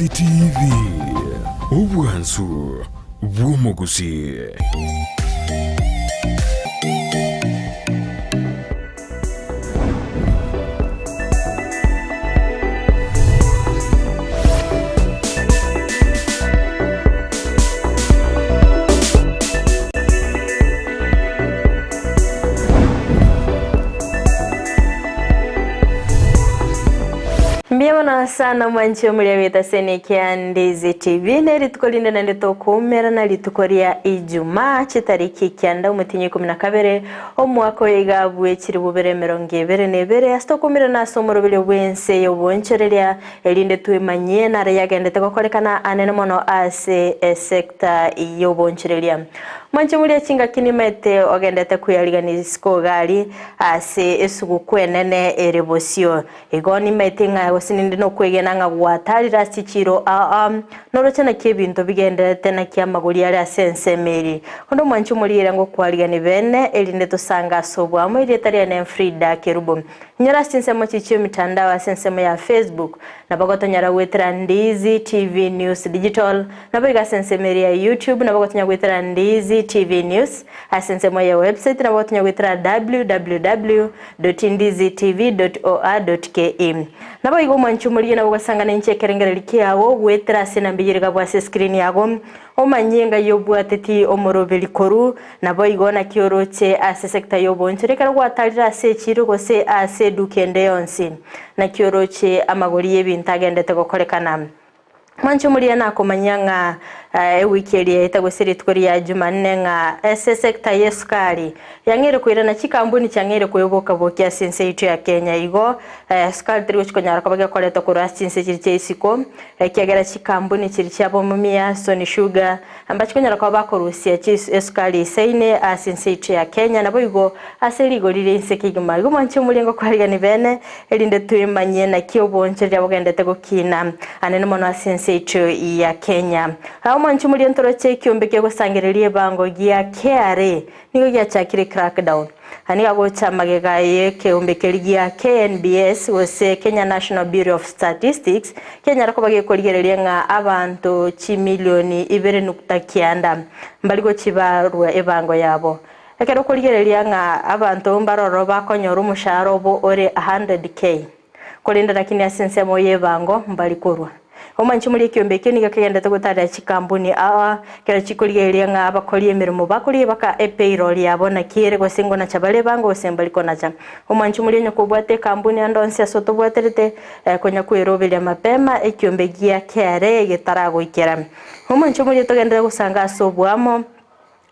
TV, obwansu bw'omogusii. Mbuya mono sana mwanche omoria bw'etaseni kia Ndizi TV ne rituko rinde naende tokoumerana rituko ria Ijumaa chitariki kianda omotienyi ikomi na kabere omwaka oyo iga bwe chilifu bibere emerongo ebere na ebere ase tokoumerana ase omoroberio bw'ense y'obonchoreria erinde twemanyie nare yagendete gokorekana anene mono ase esecta y'obonchoreria. Mwanche moria chingaki nimaete ogendete kweyarigania isiko iga aria ase esuguku enene ere bosio. Igo nimaete ng'a gose ninde nokwegena ng'a gwatarire ase chichiiro aa, noroche naki ebinto bigendererete naki amagori are ase ensemo eria. Onde omwanche omoriere ngokwarigania bene, erinde tosange ase oboamo erieta riane Frida Kerubo. Inyora ase chinsemo chiria chi'emitandao ase ensemo ya Facebook, nabo gotonyara goetera Ndizi TV News Digital, Naboigo ase ensemo eria ya YouTube nabo gotonya goetera Ndizi TV News, ase ensemo ya website nabo gotonya goetera www.ndizitv.or.ke. Naboigo omwanchi omorigia nabo ogosangana inche ekerengererio kiago goetera ase enamba eyio erigabwe ase escreen yago, omanye ng'ai obwateti omoroberi korwa, naboigo naki oroche ase sector y'obonchore ekero gwatarire ase echiro gose ase eduka ende yonsi. Naki oroche amagori y'ebinto agendete gokorekana. Mwanche omoria nakomanya ng'a ewiki eria yaeta gose rituko ria Jumanne ng'a ase sector y'esukari yang'eire koirana chikampuni chiang'eire koeboka-bokia ase ense yaito ya Kenya igo sukari teri gochi konyara koba gekoretwa korwa ase chinse chiria chia isiko ekiagera chikampuni chiria chia Bomomia, Sony Sugar mbachi konyara koba bakorusia esukari eisaine ase ense yaito ya Kenya naboigo ase rigori ria inse kegima. Igo mwanche omoria ngokwarigani bene erinde twemanyie naki oboonchoreria bogendete gokina anene mono ase ense yaito ya Kenya. Omwanche omoria ntoroche ekiombe kegosangereria ebango gia KRA nigo giachakire crackdown. Nigo agocha magega y'ekeombe keria gia KNBS gose Kenya National Bureau of Statistics kianyara koba gekorigereria ng'a abanto chimilioni ibere nukta kianda mbari gochibarwa ebango yabo. Ekero okorigereria ng'a abanto mbaroro bakonyora omoshahara obo ore 100K, korende lakini ase ensemo y'ebango mbari korwa. Omanche omori ekiombe ekio nigo kegenderete gotarera chikampuni aa ekero chikorigereria ng'a abakori emeremo bakoria baka epayroll yabo naki ere gose ngonacha bare ebango gose mbari konacha. Omanche omori onye kobwate ekampuni ande onsi ase otobwaterete konya kweroberia mapema ekiombe gia KRA getaragoikera. Omanche omori togenderere gosanga ase oboamo.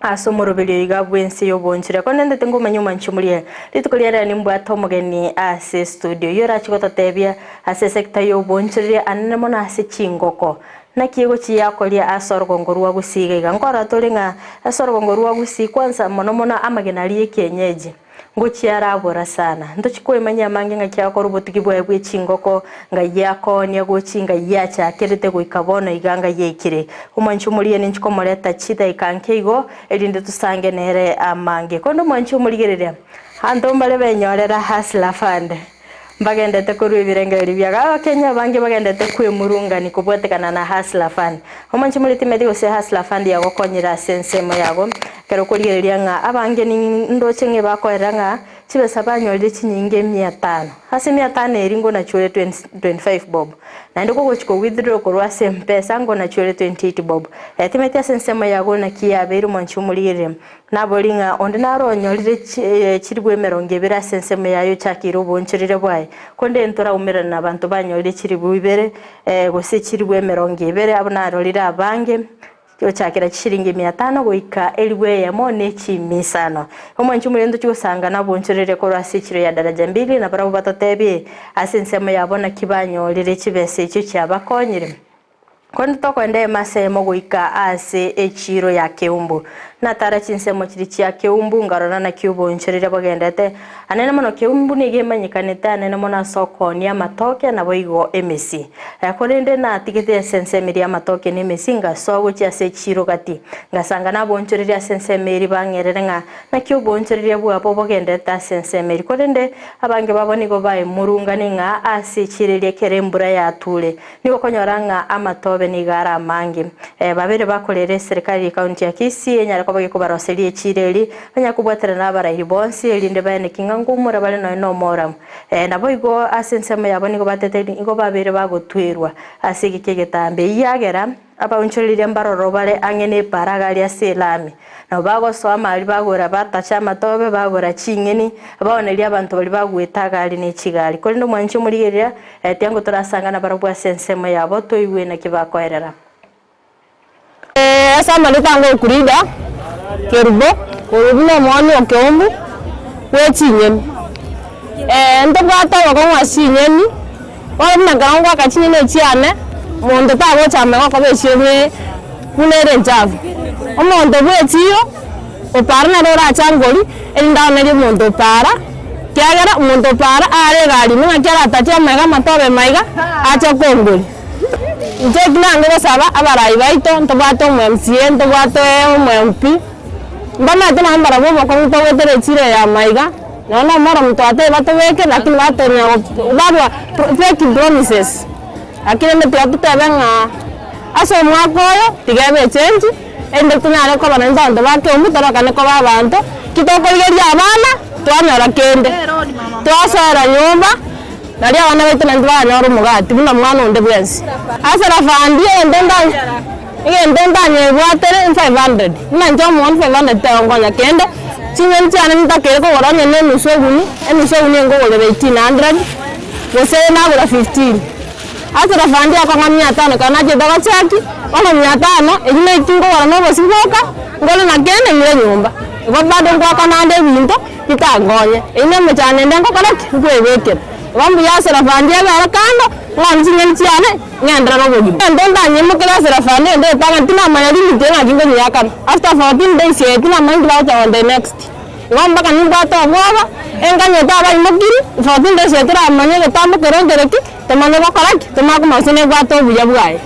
Ase omoroberio iga bw'ense y'obonchore, konentete ngomanya omwanchi omoria, rituko ria rero nimbwate omogeni ase estudio, oyio orache gototebia ase esector y'obonchoreria anene mono ase chingoko. Naki egochi yakoria ase orogongo rwa Gusii iga iga. Nkorora tore ng'a ase orogongo rwa Gusii kwanza mono mono amagena aria y'ekienyeji. Ngochia arabora sana. Ntochi kwemanyia amange ng'aki agokora obotugi bwaye bwe chingoko, ng'ai akoonia gochi, ng'ai achakerete goika bono iga ng'ai aikire. Omwanchi omorigia ninchi komoreta chidaika nke igo, erinde tosange nere amange. Korende omwanchi omorigereria, abanto mbare benyorera Hustler Fund, mbagendete korwa ebirengererio biago. Abakenya abange bagendete kwemurungani kobwatekana na Hustler Fund. Omwanchi omorigia timanyeti gose Hustler Fund yagokonyire ase ensemo yago, Ekero okorigereria ng'a abange nindoche ng'a ebakoerera ng'a chibesa banyorire chinyinge mia tano. Ase mia tano eria ngonachiore 25 bob. Naende kogochia ko withdraw korwa ase mpesa ngonachiore 28 bob. Timanyeti ase ensemo yago naki yabeire omwanchi omorigereria. Nabori ng'a onde naro onyorire chilifu emerongo ebere ase ensemo yaye ochakeire oboonchoreria bwaye. Korende ntoraumerane na abanto banyorire chilifu ibere gose chilifu emerongo ebere abwo narorire abange. Gochakera chishilingi mia tano goika elifu eyemo ne chimia isano. Omwanchi omonene ntochie gosanga nabonchorerie korwa ase echiro ya daraja mbili, na barabwo batotebie ase ensemo yabo naki banyorire chibesa echio chiabakonyire. Korende tokoenda ase eyemo goika ase echiiro ya Keumbu. Natara chinsemo chiria chia Keumbu, nkarora naki oboonchoreria bogendete. Anene mono Keumbu nigo emanyekanete anene mono ase okoonia amatoke naboigo emesi. Korende natigete ase ensemo eria y'amatoke na emesi, ngasoa gochia ase echiiro gati. Ngasanga naboonchoreria ase ensemo eria bang'erere ng'a naki oboonchoreria bwabo bogendete ase ensemo eria. Korende abange babo nigo baemurunganie ng'a ase echiiro eria ekero embura yature, Nigo okonyora ng'a amatobe nigo are amange. Babere bakorera eserikari y'ekaunti ya Kisii enyare koba gekobaroseria echiira eri, banyare kobwaterana nabarairi bonsi erinde baeneki ng'a ngoumora bare nonya nomoramu. Naboigo ase ensemo yabo nigo batete nigo babeire bagotwerwa ase egeka egetambe. Eyio yagera abaonchoreria mbaroro bare ang'e nepara iga aria ase elami. Nabo bagosoa amari bagora batacha amatobe, bagora ching'eni, baoneria abanto baria bagwete agari ne chigari. Korende omwanchi omorigereria, tiango torasanga nabarabwo ase ensemo yabo, toigwe naki bakoerera. Ase amariko ango okurida Kerubo, oyo buna omoonia o keumbu bwe chinyeni. Ntobwate obokong'u ase chinyeni, bono buna ekero ngoaka chinyeni echi chiane, monto tagocha ime gokoba echio bwe buna ere enchafu. Omonto bwe echiro, opara nere orache angori, erinde aonerie omonto opara, ekiagera omonto opara are egari ime ng'aki aratache amaiga amatobe maiga, ache kongori. Inche eki nange gosaba abarai baito, ntobwate omo MCA, ntobwate omo MP, mbamaete nabo mbarabwo obokong'u togoetera echiro eye ya maiga, nonya na omoromo twatebire batobeke lakini batonya barwa fake promises. Lakini rende tiga totebe ng'a ase omwaka oyo tiga ebe echange, erinde tonyare koba naintwe abanto ba Keumbu torokane koba abanto, ki tokorigereria abana twanyora kende, twasoera nyomba. Nario abana baito naintwe baranyore omogati buna mwana onde bwensi. Ase rafandi egento egento ntanyebwatere 500, buna inche omoondi 500 tegonkonya kende, chinyeni chiane ntakeire kogora onye ne enusu eguni, enusu eguni nkogorera 1800, gose nagora 15. Ase rafandi akong'a mia tano ekero nachete gocheki, bono mia tano eyio naki nkogora na obosie bwoka, ngore na kende ng'ire nyomba. Igo bado ngoaka naende ebinto. Bitankonye, eyio nemechando ende ngokora ki? Nkwebekera. Igo mbuya ase rafandi ebe ere kando, ng'onie ching'eni chiane, ng'enderere obogima. Egento ntanyimokere ase rafandi ende etang'ani, tinamanya limit eye ng'aki nkonyiakana. After 14 days eye tinamanya inki bagocha gontebia next. Igo mpaka nimbwate obwoba, enganyete abaimokirie, 14 days eye toramanye egetambo keria nkere ki, tomanye gokora ki? Tomanye komanya gose nebwate obuya bwaye.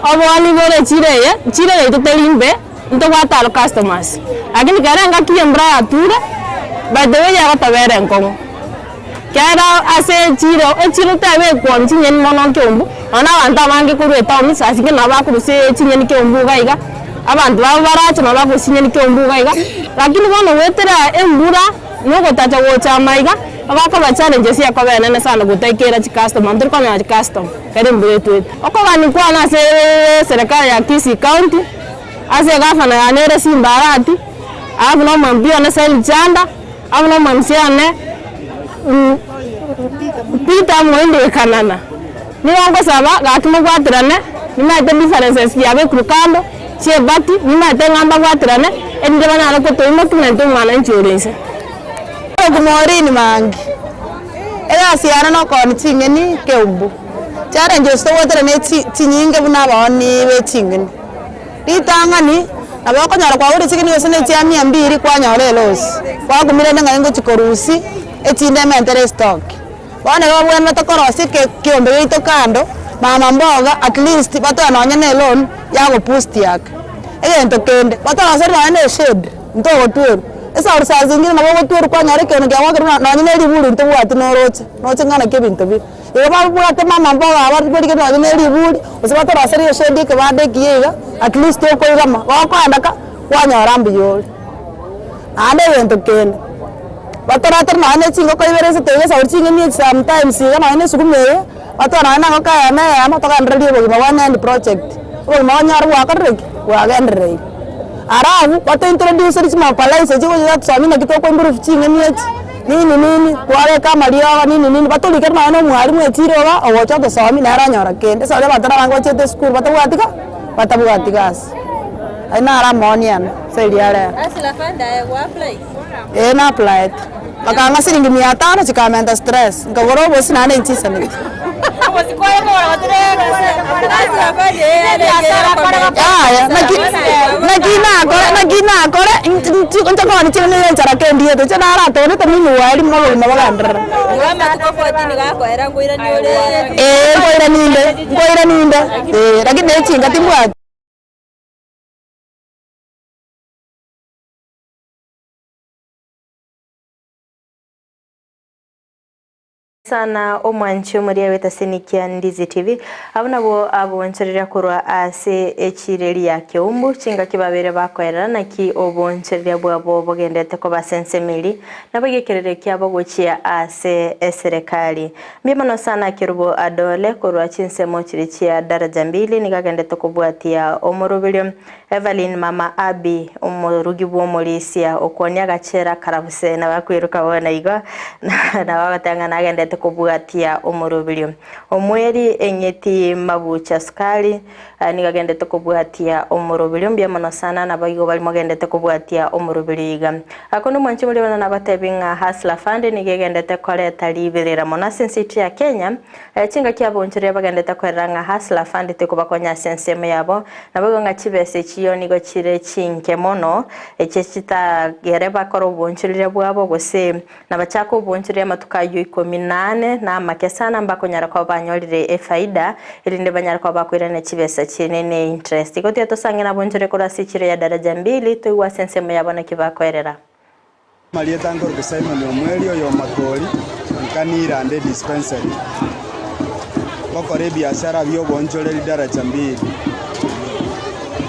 Obooni bore echiro eye, echiro yaito teri mbe. Ntobwate aro customers, lakini kera engaki embura yature, by the way egotobera enkong'u. Kera ase echiro, echiro teba ekwoni chinyeni mono Keumbu, nonya na abanto abange korwa etown saa zingine nabo bakorusia chinyeni Keumbu iga iga, abanto babo barache nabo bakorusia chinyeni Keumbu iga iga, lakini bono goetera embura na ogotacha gocha amaiga, ogakoba challenges ekoba enene sana gotaikera chicustomer, ntori konyora chicustomer ekero embura etwete. Okogania kwane ase eserekari ya Kisii County. Ase egafana yane ere Simbarati, alafu na omo MP one Said Chanda, amo na omo MCA one Peter Moindi Kanana. Nigo ngosaba gaki mobwaterane, nimaete differences chiabekirwe kando, chi'eparty, nimaete ng'a mbabwaterane, erinde banyare kotoimokia buna intwe omwananchi ore inse. Maureen Mangi, Egasi yane nokoonia ching'eni Keumbu, challenges togweterana chinyinge buna abaoni be ching'eni. Ritang'ani, nabo okonyora kwagorire ching'eni gose ne chia mia mbiri kwanyora elosi, kwakumia rende ng'a ngochi korusia echinde ementere estock. Bono igo babwenerete korosia eke ekiombe giaito kando, mama mboga at least batoe nonye na eloan ya goboost ake. Egento kende, batoroserie nonye na eshade, ntogotwerwa, esauri saa zingine nabo ogotwerwa kwanyora ekero kiagoakire buna nonye na eriburi ntobwati noroche, noche ng'a naki ebinto bire. Igo babwate mama mboga aba barigere nonye ne riburi, gose batoroserie eshade ekebanda ekiya iga, at least okoigama, gokoenda ka, kwanyora mbuya ore. Naende egento kende, batoretere nonye ne chingoko ibere isato iga esauri ching'eni echi sometimes iga nonye na esukuma eye, batware nonye na engoko eyemo eyemo togendererie obogima bwa end project, obogima onyore bwakorire ki? Bwagendereire. Alafu, bato introducerie chimobilizer chigocha chiatusomia naki toko improve ching'eni echi. Nini nini, kwareka amariogo nini nini, batorikere nonya na omwalimu echire iga, ogocha otosomia nere onyora kende. Ase baria abanto nabange bachiete esukuru batabwati ga, batabwati gasi. Ayio naro amaoni ane ase eria rero. Ee na aplayete, bakang'a siringi mia tano chikamenta stress, nkagora obosie naende nchisaneti. Yaya, naki naki nakore naki nakore inche inche kogani chire nigo enchara kendiete, inche naratogete minuari buna obogima bogenderere. Eeh nkoirani inde, nkoirani inde, eh, lakini na echinga timbwati. Sana omwanchi omoria bw'etasini kia Ndizi TV, abwo nabwo abonchoreria korwa ase echireri ya Keumbu, chingaki babere bakoerera naki obonchoreria bwabo bogendete koba ase ensemo eria, nabo egekerero kiabo gochia ase eserekari. Mbuya mono sana Kerubo Adole korwa chinsemo chiria chia Daraja Mbili nigo agendete kobwatia omoroberio Evelyn mama Abby omorugi bw'omorisia okwonia agachera karabuse nabo akweruka bono igo nabo agoteba ng'a nagendete kobwatia omoroberio. Omweri eng'iti mabucha sukari nigo agendete kobwatia omoroberio mbuya mono sana nabo igo baria mogendete kobwatia omoroberio iga. Korende omwanchi omoria bono nabatebi ng'a Hustler Fund nigo egendete koreta riberera mono ase ense yaito ya Kenya. Chingaki abonchoreria bagendete kwerera ng'a Hustler Fund tekobakonya ase ensemo yabo, Naboigo ng'a chibesa echio nigo chire chinke mono, echio chitagere bakore obonchoreria bwabo, gose nabachake obonchoreria amatuko ayio ikomi na ane, na amake sana mbakonyara koba banyorire efaida, erinde banyare koba bakoirania chibesa chiene ne interest. Igo tiga tosange nabonchoreria korwa ase echiro ya daraja mbili, toigwe ase ensemo yabo naki bakoerera. Amarieta nkorokwa Simon Omweri oyo o Makori, nkanirande dispensary, ngokora ebiashara bi'oboonchoreri daraja mbili.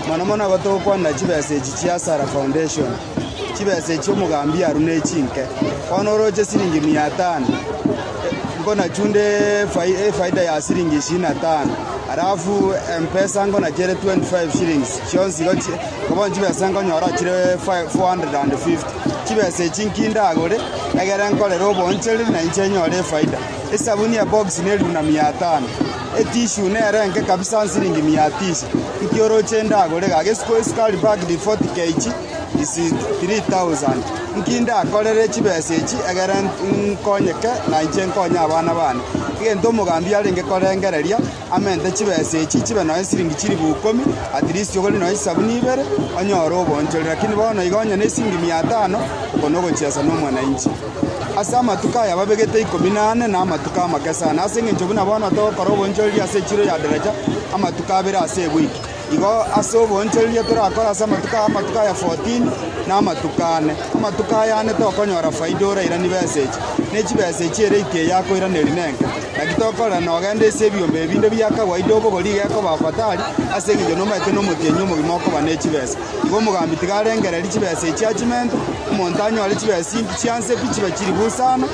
Mono mono igo togokwanera chibesa echi chia Sara Foundation, chibesa echi omogambi arure ne chinke. Bono oroche siringi mia tano, nkonachunde efaida ya siringi ishirini na tano, alafu mpesa nkonachere 25 shillings, chionsi igo Bono chibesa nkonyora chire 450, chibesa echi nki ndagore, egere nkorere oboonchoreri na inche nyore efaida. Esabuni ebox nelifu na mia tano, etissue nere enke kabisa nsiringi mia tisa, nki oroche ndagore gaki? Esukari packed 40 kg is 3000, nki ndakorere chibesa echi egere nkonyeke na inche nkonye abana bane. Egento omogambi arenge korengereria. Amente chibesa echi chibe nonya esiringi chilifu ikomi, at least ogore nonya chisabuni ibere, onyore oboonchoreri. Lakini bono iga onye nesiringi mia tano, oko nogochiesa nomwananchi. Ase amatuko aya babegete ikomi na ane namatuko amake sana, ase engencho buna bono togokora oboonchoreri ase echiro ya Daraja amatuko abere ase ewiki. Igo ase oboonchoreria torakore ase amatuko aya amatuko aya 14 na amatuko ane. Amatuko aya ane tokonyora faida orairanie besa echi, ne chibesa echi erate eye akoiraneria nenke. Naki tokorora nogende ase ebiombe ebinde bia kawaida obogori iga ekoba afadhali, ase engencho nomaete nomotienyi omogima okoba ne chibesa. Igo omogambi tiga arengererie chibesa echi achimente, omonto anyore chibesa inki chianse pi chibe chilifu isano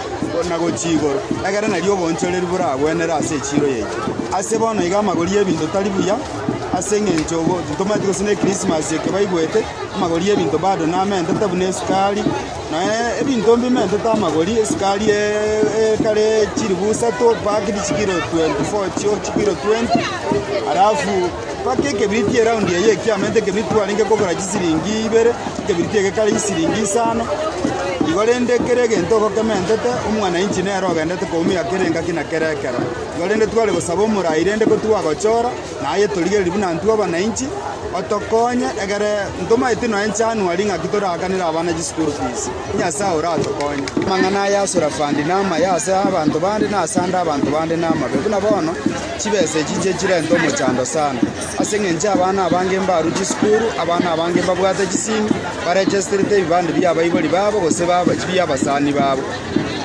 na gochia igoro, egere nario oboonchoreria boragwenere ase echiiro yaito. Ase bono iga amagori y'ebinto tari buya, Ase engencho ntomaeti gose ne Krismasi eke baigwete, amagori y'ebinto bado namentete buna esukari, nonya ebinto mbimentete amagori, esukari ekare chilifu isato packed chikiro 24 chio chikiro 20, alafu mpaka ekebiriti eround eye ekiamente ekebiriti twarenge kogora chisiringi ibere, ekebiriti eke kare chisiringi isano. Igo rende kera egento ogokementete, omwananchi nere ogendete koumia kera engaki na kera ekero. Igo rende tware gosaba omorai rende kotwagochora. Na aye torigererie buna intwe abanainchi, otokonye, egere ntomaeti nonya January ng'aki torakanere abana chischool fees. Nyasae oratokonye. Amang'ana aya asurafandi namaya ase abanto bande na ase ande abanto bande namabe. Buna bono, chibesa echi inche chirente omochando sana. Ase eng'encho abana abange mbarue chisukuru, abana abange mbabwate chisimi, baregisterete ebibande bi'abaibori babo gose bi'abasani babo.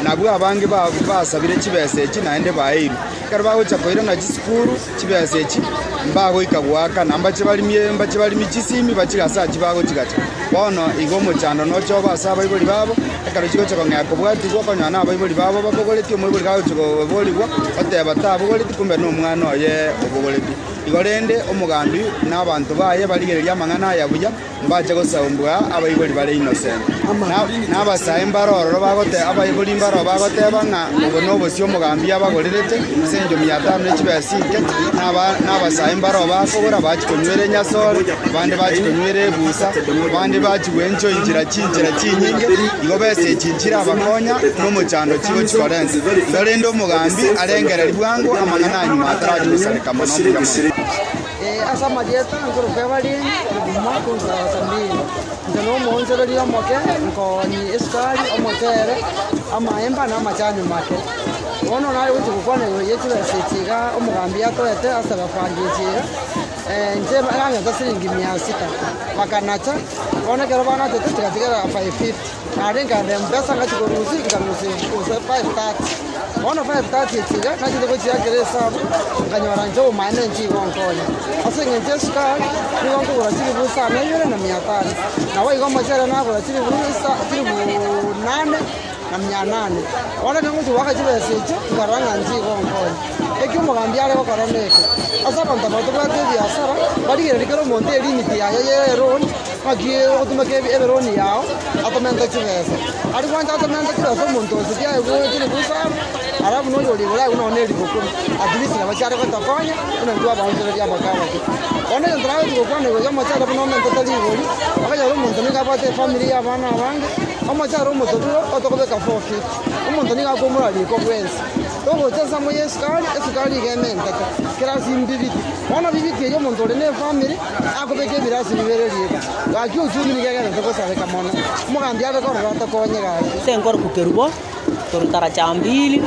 Nabwo abange basabire chibesa echi naende baeirwe. Ekero bagocha koirana chisukuru, chibesa echi mbagoika goakana, mbache barimie, mbache barimie chisimi bachire ase achio bagochigacha. Bono igo omochando noche obe ase abaibori babo, ekero chigocha kong'ea kobwatigwa, okonyora na abaibori babo babogoretie, omoibori kagochia koborigwa, oteba tabogoreti kumbe na omwana oye obogoretie. Igo rende omogambi na abanto baye barigererie amang'ana aya buya, Mbache gosaombwa abaibori bare innocent. Na abasae mbare ororo bagote abaibori mbare bagoteba ng'a obo nobosio omogambi abagorerete ase engencho mia tano ne chibesa inke, na aba na abasae. Amae mbaro bakogora bachia konywera enyasore, abande bachia konywera ebusa, abande bachia gwenchoi inchera chinchera chinyinge, igo besa echi nchirabakonya na omochando chigochi korenta. Igo rende omogambi arengereria bwango amang'ana a nyuma atarachia gosareka mono mbuya mono. Ase amarieta nkorokwa Evarine Keguma korwa Sambiri. Inche nomoonchoreria omoke, nkooni esukari, omochere, amaemba na amachani make. Bono nare gochia gokwana igoro ye chibesa echi iga omogambi atoete ase abapangi echi iga, inche banyete siringi mia sita, bakanacha, bono ekero banachete chigatigara 550. Naende nkaenda mpesa ngachia korusia, nkarusia gose 530. Bono 530 echi iga, nachete gochiakera esabu, nkanyora inche obomaene inche igo nkonya. Ase eng'encho esukari, nigo nkogora chilifu isano ibere na mia tano. Naboigo omochere nagora chilifu isa chilifu nane na mia nane. Bono ekero ngochia goaka chibesa echio, nkarora ng'a inche igo nkonya. Eki omogambi are gokora neke, ase abanto aba tobwate ebiasara, barigereria kera omonto elimit yaye ye eloan, Ng'aki ogotumeka eberoni yao atomente chibesa? Aria gwancha atomente chibesa omonto ose tiaegwe chilifu isano, alafu na oyore igoro aegwe nonye na elifu ikomi, at least nabo chiare gotokonya buna intwe abaonchoreria abake abake. Bono egento nagochi gokwana igoro ya omochere buna omentete rigori, okonyora omonto nigo abwate efamiri ya abana abange, omochere omotororo otokobeka 450, omonto nigo akoumora riko bwensi. Togocha ensemo ya esukari, esukari iga ementete, kera ase mbibiti. Bono bibiti eyio omonto ore na efamiri, Akobeka ebirasi bibere rieka, gaki ochumi nigo egenderete gosareka mono. Omogambi abe korora atokonye gaki. Ase enkoroku kerubo, torotaracha mbili,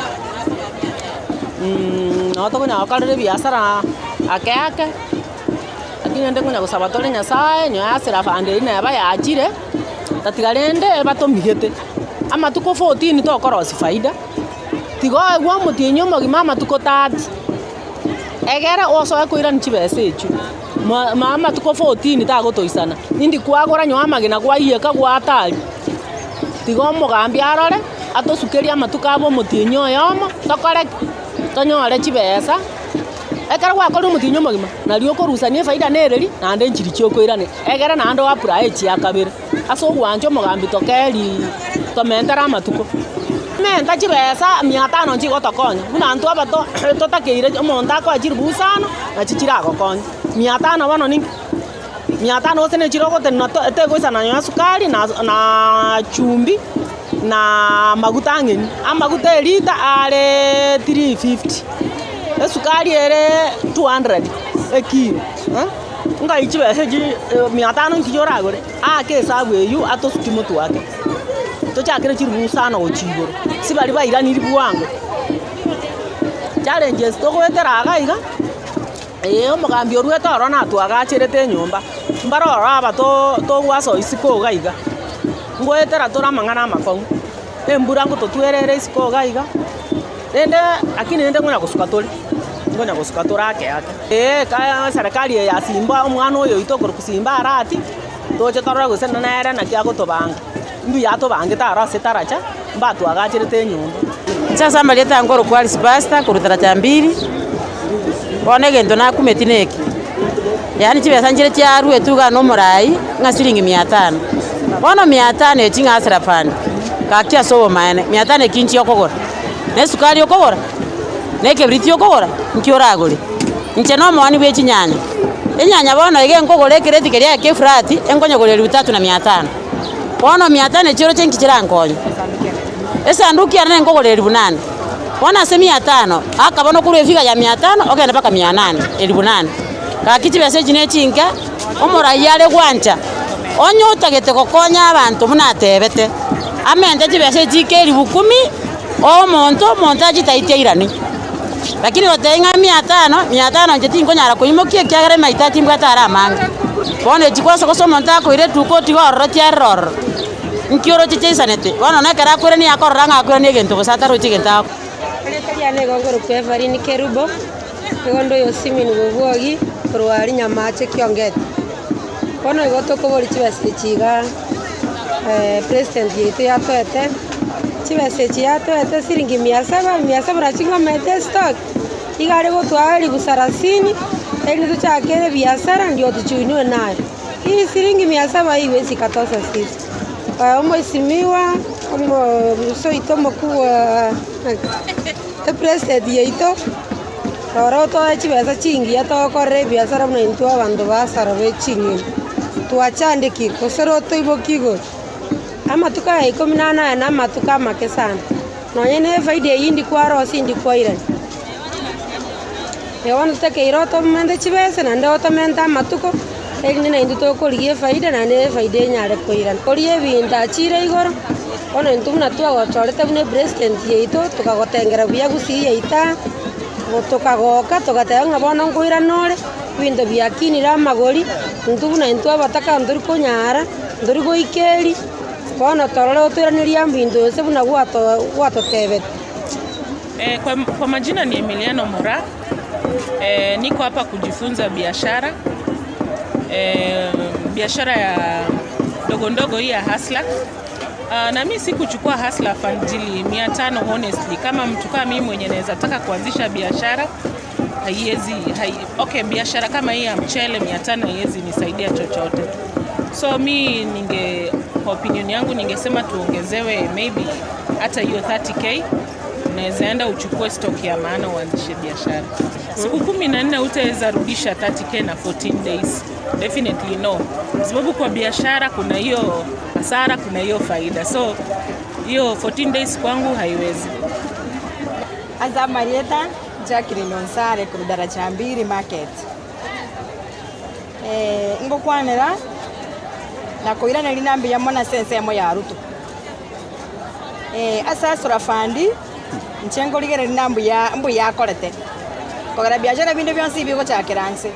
nabo tokonyara gokorera ebiasara ake ake, lakini rende konya gosaba tore nyasaye nyowe ase rafandi eywo neba yachire, tatiga rende batomigete, amatuko fourteen tokorosia faida, tiga oegwe omotienyi omogima amatuko thirty. Egere osoe koirania chibesa echio, ma ma amatuko fourteen tagotoisana, indi kwagora nyowe amagena gwaiyeka gwataria, tiga omogambi arore, atosukerie amatuko abe omotienyi oyomo, tokore ki? Tonyore chibesa, ekero gwakorire omotienyi omogima, nario okorusania efaida nereri, naende nchiria chiokoirania, egere naende oapply echia kabere. Ase ogwancha omogambi tokerii tomentere amatuko. Menta chibesa mia tano nchigotokonya, buna intwe abato totakeire omonto akoe chilifu isano, nachi chiragokonye. Mia tano bono ninki? Mia tano gose ne chire ogotenena to tegoisana nonya sukari na naaa chumbi, na amaguta ang'eni. Amaguta erita areee 350, esukari ere 200 ekilo. Ngai chibesa echi mia tano nkiya oragore, aake esabu eywo atosuki motwe ake, tochakere chiribu isano gochia igoro, ase baria bairaniri bwango. Challenges togoetera iga iga, eh omogambi oruete ororo natwagacherete enyomba, mbare ororo aba too togwasoa isiko iga iga, ngoetera tore amang'ana amakong'u, embura ngototwerere isiko iga iga. Rende lakini rende ngonya gosuka tore, ngonya gosuka tore ake ake. Ee ka eserekari eye ya Simba omwana oyo oito okorokwa Simba Arati, toche torore gose nere naki agotobanga, mbuya atobangete aro ase taracha, mbatwagacherete enyomba. Inche ase amarieta nkorokwa Alice Pastor korwa taracha mbili, bono egento nakumeti neke, yaani chibesa nchire chiaruetwe igaa na omorai ng'a siringi mia tano. Bono mia tano echi ng'a hustler fund, gaki ase obomaene, mia tano eki nchi okogora? Na esukari okogora? Na ekebiriti okogora? Nki oragore? Inche na omooni bwe chinyanya, enyanya bono iga enkogora ekereti keria eke efurati, enkonyegora elifu tatu na mia tano. Bono mia tano echi oroche nki chirankonye? Esanduki yane nenkogora elifu nane. Bono ase mia tano, aka bono korwa efiga ya mia tano ogende mpaka mia nane, elifu nane. Gaki chibesa echi ne chinke, omoraia are gwancha, onye otagete gokonya abanto buna atebete, amente chibesa echi ike elifu kumi, omonto, omonto achitaiti airane. Lakini gotebia ng'a mia tano, mia tano inche tinkonyara koimokia ekiagera emahitaji mbwate are amange. Bono echi gose gose omonto akoira etuka otiga ororo chiarire ororo, nki oroche chiaisanete? Bono na ekero akoirania nigo akorora ng'a akoirania egento gose atarochi egento agokora. Erieta riane nigo nkorokwa Evelyn Kerubo, nigo nde oyo Simon Bobwogi, korwa aria Nyamache Kiongeti. Bono igo tokoboria chibesa echi igaa president yaito yatoete, chibesa echi yatoete siringi mia saba, mia saba nachi ng'omete estock, iga are gotoa elifu sarasini, erinde tochake ebiasara ndio tuchuinue nayo. Hii siringi mia saba haiwezi ikatosha sisi. Omwesimigwa, omorusa oito omokubwa epresident yaito. Rora otoe chibesa chingiya togokorera ebiasara buna intwe abanto ba asara be ching'eni. Twachandekire, gose rotoibokie igoro. Amatuko aya ikomi na anane namatuko amake sana, nonya nefaida eyio indi kwarosia indi kwairania. Igo bono totakeire otomente chibesa naende otomente amatuko, erinde naintwe tokorigia efaida naende efaida enyare koirana. Oria ebinto achire igoro, bono intwe buna twagochorete buna epresident yaito, tokagotengera buya gusii yaito aa, tokagoka togateba ng'a bono nkoirana ore, ebinto biakinire amagori, intwe buna intwe abataka ntori konyara, ntori goikeria, bono torore otoiranerie ebinto gose buna gwato gwatotebete. Eh, kwa, kwa majina ni Emiliano Mora. Eh, niko hapa kujifunza biashara eh, biashara ya ndogo ndogo hii ya Hustler. Uh, na mi sikuchukua Hustler Fund jili 500 honestly. Kama mtu kama mimi mwenye naweza taka kuanzisha biashara haiwezi hai, okay, biashara kama hii ya mchele 500 haiwezi nisaidia chochote. So mi ninge kwa opinion yangu ningesema tuongezewe maybe hata hiyo 30k unaweza enda uchukue stock ya maana uanzishe biashara. Siku 14 utaweza rudisha 30k na 14 days. Definitely no, kwa sababu kwa biashara kuna hiyo hasara, kuna hiyo faida, so hiyo 14 days kwangu haiwezi. Aza Marieta Jacqueline Onsare korwa Daraja Mbili Market. Eh, ngokwanera na koiraneria na mbuya mono ase ensemo ya Ruto. Eh, ase Hustler Fund inche nkorigereria na mbuya mbuya akorete kogera biashara binde bionsi ebi bigochakera nse.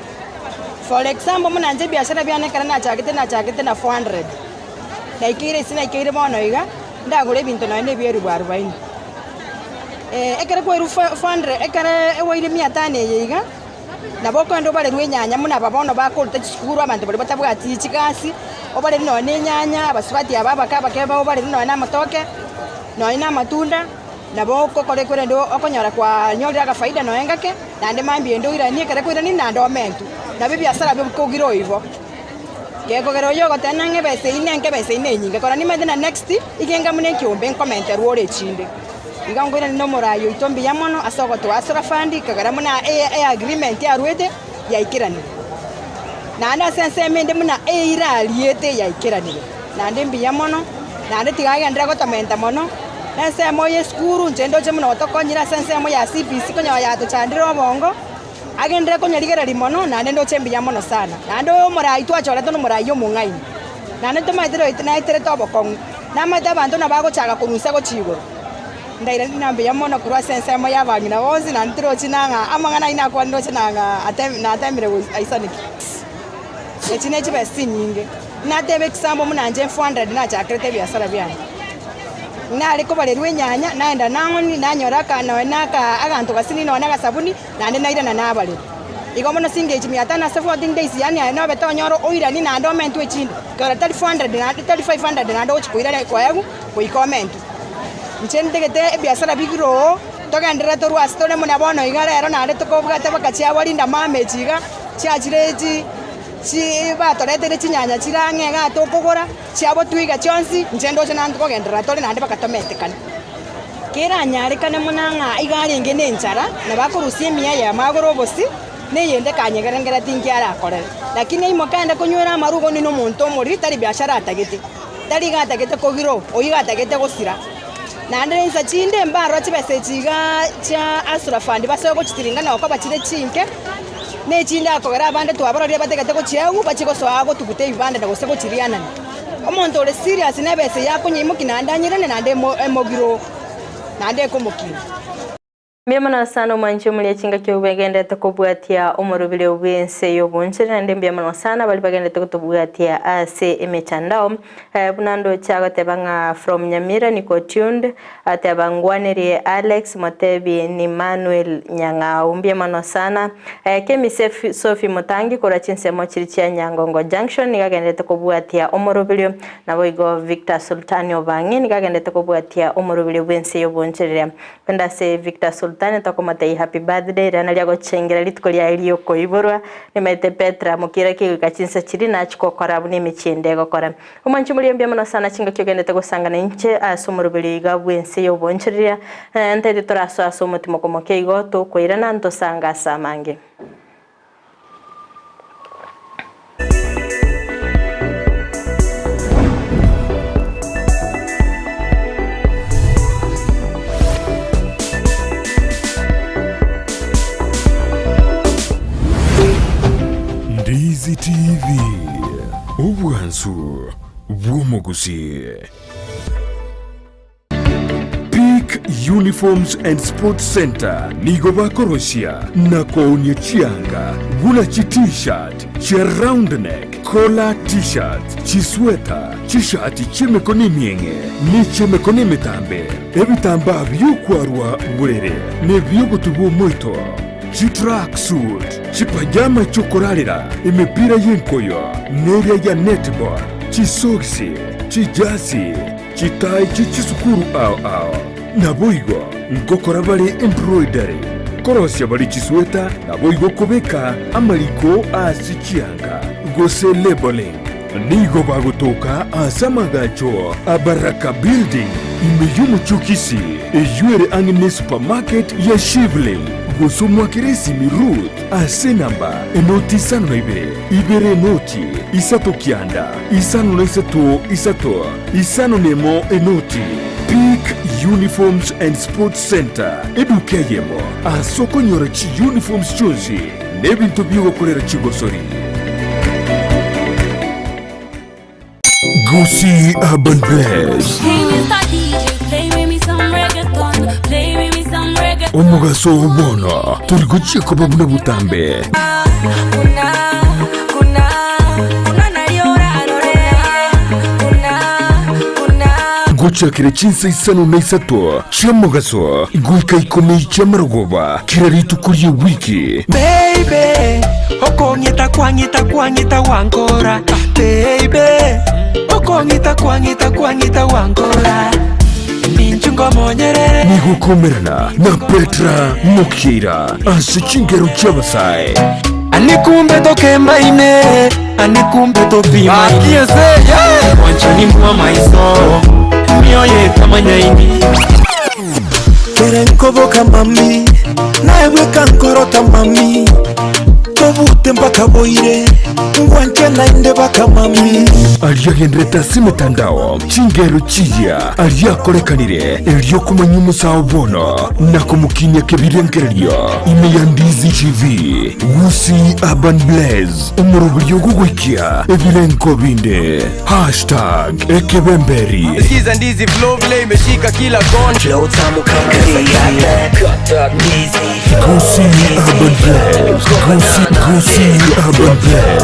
For example buna inche ebiashara biane ekero nachagete nachagete na 400 naikeire ase naikeire bono iga ndagora ebinto nonye na ebia eribu arobaini. Ekero kwairwe 400 ekero ewaire mia tano eye iga nabo okogenda obarerwe enyanya buna aba bono bakoruta chisukuru abanto baria batabwati chigasi obarerwe nonye na enyanya abasubati aba abake abake obarerwe nonye na amatoke nonye na amatunda nabo okokora korende okonyora kwanyorire agafaida nonye ngake naende mambia ende oiranie ekere koirania naende omentwe nabo ebiasara bikogire oigo. Gekogera oyo ogoteba ng'a ebesa eyio nenke ebesa eyio na enyinge kora nimanyete na next igenga buna ekiombe nkomenterwa ore echinde. Iga nkoirania na omorai oito mbuya mono ase ogotoa Hustler Fund kegera buna e agreement arwete yaikeranire. Naende ase ensemo ende buna eira ariete yaikeranire. Naende mbuya mono, naende tiga agenderere gotomenta mono, na ensemo ya esukuru inche ndoche buna otokonyire ase ensemo ya CBC konyora yatochandire obongo, agenderere konyarigereria mono naende ndoche mbuya mono sana. Naende oyo omorai twachorete na omorai omong'aini. Naende tomaete roete naeterete obokong'u, namaete abanto nabo agochaka korwa gochia igoro. Ndaira na mbuya mono korwa ase ensemo ya abang'ina bonsi naende tirochi nang'a amang'ana ayio nakwanire roche nang'a natemire aisaneki. Echi ne chibesa chinyinge, nateba example buna inche 400 nachakerete ebiasara biane. Nare kobarerwa enyanya, naenda nang'oni nanyora aka nonye na aka aganto gasini nonye na agasabuni, naende nairana nabarerwa. Igo bono singechi mia tano ase 14 days yaani aye nobete onyore oiranie naende omentwe echinde. Kero tari 400 naende tari 500 naende ogochi koirania koegwa goika omentwe. Inche ntagete ebiasara bigire oo, togenderere torwe ase tore buna bono iga rero naende tokobwate mpaka chiabarinda mama echi iga, chiachire chi chi batoreteire chinyanya chire ang'e iga tokogora, chiabo twiga chionsi, inche ndoche naende tokogenderera tore naende mpaka tomentekane. Keranyarekane buna ng'a iga arenge na enchara, nabo akorusia emiya eyemo agore obosie, na eyende ekanyegerengeretie inki arakorere. Lakini aimoke aende konywera amarwa igo onde na omonto omoriri tari biashara atagete. Tari iga atagete kogira oo, oyio iga atagete gosira. Naende rinsa chinde mbarora chibesa echi igaa chia Hustler Fund basoe gochitiringa na gokoba chire chinke, na echinde akogera abande twabarorire batagete gochiegwa bachie gosoa gotuguta ebibanda na gose gochirianania. Omonto ore serious na ebesa eye akonyeimokia naende anyerane naende emo emogire oo, naende ekomokina. Mbuya mono sana omwanchi omoria chingaki obwo bagenderete kobwatia omorobire bw'ense y'obonchore naende mbuya mono sana baria bagenderete gotobwatia ase emetandao eh, buna ndoche agoteba ng'a from Nyamira niko tuned ateba ngwanerie Alex Motebi ni Manuel Nyang'au mbuya mono sana eh, Kemi Sefi, Sophie Mutangi korwa chinsemo chiri chia Nyangongo Junction nigo agenderete kobwatia omoroberio naboigo Victor Sultani Obang'e nigo agenderete kobwatia omoroberio bw'ense y'obonchorere Kwenda ase Victor Sultani. Sultani tokomotebia happy birthday riria nario agochengera rituko riaye riokoiborwa. Nimaete Petra mokira ki goika chinsa chiria nachia gokora buna emechie ende egokora. Omwanchi omoria mbuya mono sana chingaki ogendete gosangana inche ase omoroberi iga bw'ense y'obonchoreria, ntaete torasoe ase omotimoko moke igo tokoirana ntosange ase amange. Ndizi TV, obwansu bw'omogusii. Peak Uniforms and Sports Centre nigo bakorosia na koonia chianga buna chi T-shirt, chia round neck, collar T-shirts, chisweta, chishati chi'emekono emieng'e ne chi'emekono emetambe, ebitambaa bi'okwarwa borere na ebi'ogotubwa omoito, chitrack suit, chipajama chi'okorarera, emepira y'enkoyo neria ya netball, chisogisi, chijasi, Chitai chie chisukuru ao ao. Naboigo ngokora bare embroidery, korosia bare chisweta, naboigo kobeka amariko ase chianga, gose labelling. Nigo bagotoka ase amagacho a Baraka Building, ime y'omochie o Kisii, eyio ere ang'e ne supermarket ya Shivling, gose omwakere esimi Ruth ase enamba enoti isano na ibere, ibere enoti, isato kianda, isano na isato isato. Isano nemo enoti, Peak Uniforms and Sports Centre, eduka eyemo ase okonyora chiuniforms chionsi na ebinto bi'ogokorera chigosori. Gusii Urban Bless. Omogaso oo bono tori gochia koba buna botambe. Gochakera chinsa isano na isato chi'omogaso goika ikomi chi'amarogoba kera rituko ri'ewiki. Baby, okong'ita kwang'ita kwang'ita wankora Baby, okong'ita kwang'ita kwang'ita wankora Ninchu ngomonyerere Nigo okomerana na Petra Mokiira ase chingero chi'abasae. Ani kumbe tokembaine Ani kumbe topimaine Mwanchani mwa maiso Mioyo etamanyaini Kere nkoboka mami Naebweka nkorota mami Tobute mpaka boire Ngwanche naende baka mami. Aria agenderete ase emetandao chingero chiya aria akorekanire erio komanya omosao bono na komokinia kebirengererio ime ya Ndizi TV Gusii Urban Blaze omoroberio ogogoikia ebirengo binde Hashtag ekebemberi. Sikiza ndizi flow vile imeshika kila kona. Flow tamu kama ndizi. Gusii Urban Blaze. Gusii, Gusii Urban Blaze.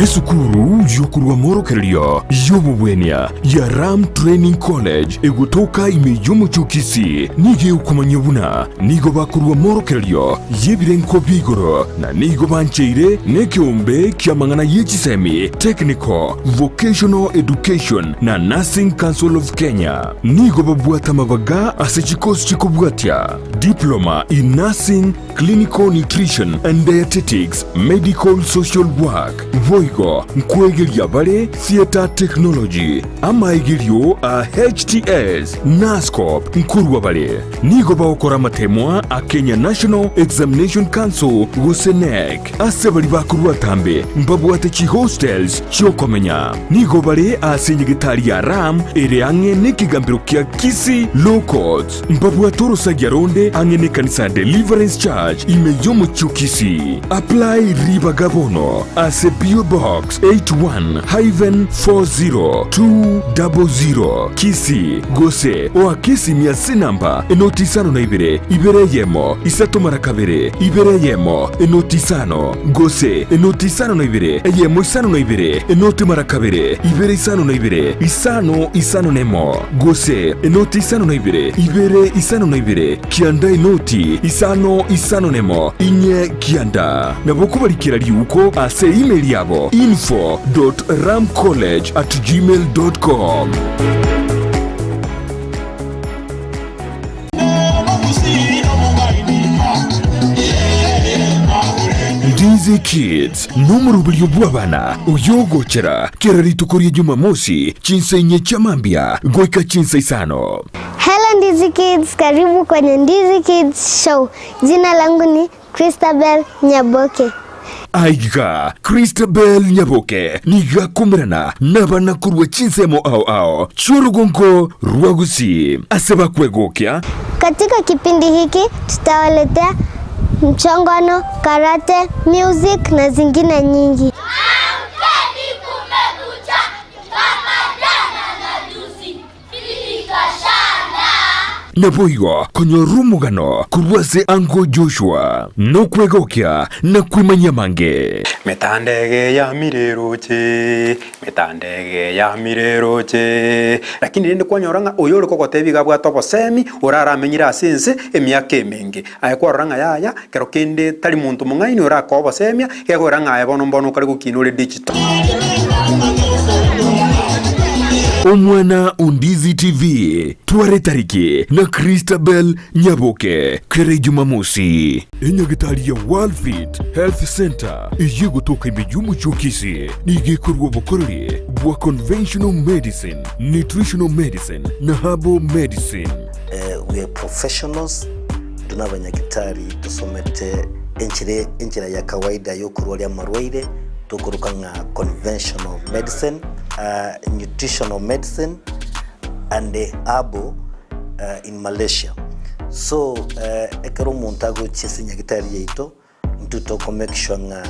Esukuru y'okorwa amorokererio y'obobwenia ya Ram Training College egotoka ime y'omochie o Kisii nigo egokomanyia buna nigo bakorwa amorokererio y'ebirengo bia igoro na nigo bancheire nekeombe ki'amang'ana ye chisemi, Technical, Vocational Education na Nursing Council of Kenya. Nigo babwate amabaga ase chikosi chikobwatia, Diploma in Nursing, Clinical Nutrition and Dietetics, Medical Social Work, boigo nkwegeria bare Theatre Technology, amaegerio a HTS, Nuscop nkorwa bare. Nigo bagokora amatemwa a Kenya National Examination Council gose KNEC. Ase baria bakorwa atambe mbabwate chihostels chi'okomenya. Nigo bare ase enyegetari ya Ram ere ang'e nekegambero kia Kisii Law Courts. Mbabwate orosagia ronde ang'e nekanisa ya Deliverance Church ime y'omochie o Kisii. Apply ribaga bono ase PO Box 81-40. 0 200 Kisii gose oake esimi ase enamba enoti isano na ibere, ibere eyemo, isato mara kabere, ibere eyemo, enoti isano, gose enoti isano na ibere, eyemo isano na ibere, enoti mara kabere, ibere isano na ibere, isano isano na emo, gose enoti isano na ibere, ibere isano na ibere, kianda enoti isano isano na emo, inye kianda. Nabo okobarikera riuko ase email yabo info dot ramcollege at gmail dot com. Ndizi Kids nomoroberio bw'abana oyogochera kera rituko ria Jumamosi chinsa inye chia mambia goika chinsa isano. Hello Ndizi Kids, karibu kwenye Ndizi Kids Show. Jina langu ni Christabel Nyaboke. Aiga Christabel Nyaboke nigo akomerana nabana korwa chinsemo ao ao chi'orugongo rwa Gusii ase bakwegokia. Katika kipindi hiki tutawaletea mchongano, karate, music na zingine nyingi. Amkeni kumekucha kama jana na juzi. Naboigo konyora omogano korwa ase Uncle Joshua, nokwegokia na kwemanyia amange. Metandege yamire eroche, metandege yamire eroche. Lakini rende kwanyora ng'a oyo ore kogotebia iga abwate obosemi, oraramenyire ase ense emiaka emenge. Aye kwarora ng'a yaya, kero kende tari monto mong'aini orakoe obosemia, gekoira ng'a aye bono mbono okare gokina ore digital. Omwana o Ndizi TV, tware tariki na Christabel Nyaboke kera Ejumamosi. Enyagitari ya Worldfit Health Centre eyio egotoka ime y'omochie o Kisii nigo ekorua obokoreri bwa conventional medicine, nutritional medicine na herbal medicine. We are professionals, intwe nabanyagitari tosomete enchera enchera ya kawaida yokorwaria amarwaire tokoroka ng'a conventional medicine, nutritional medicine and herbal in Malaysia. So ekero omonto agochia ase nyagitari yaito Intwe toko make sure ng'a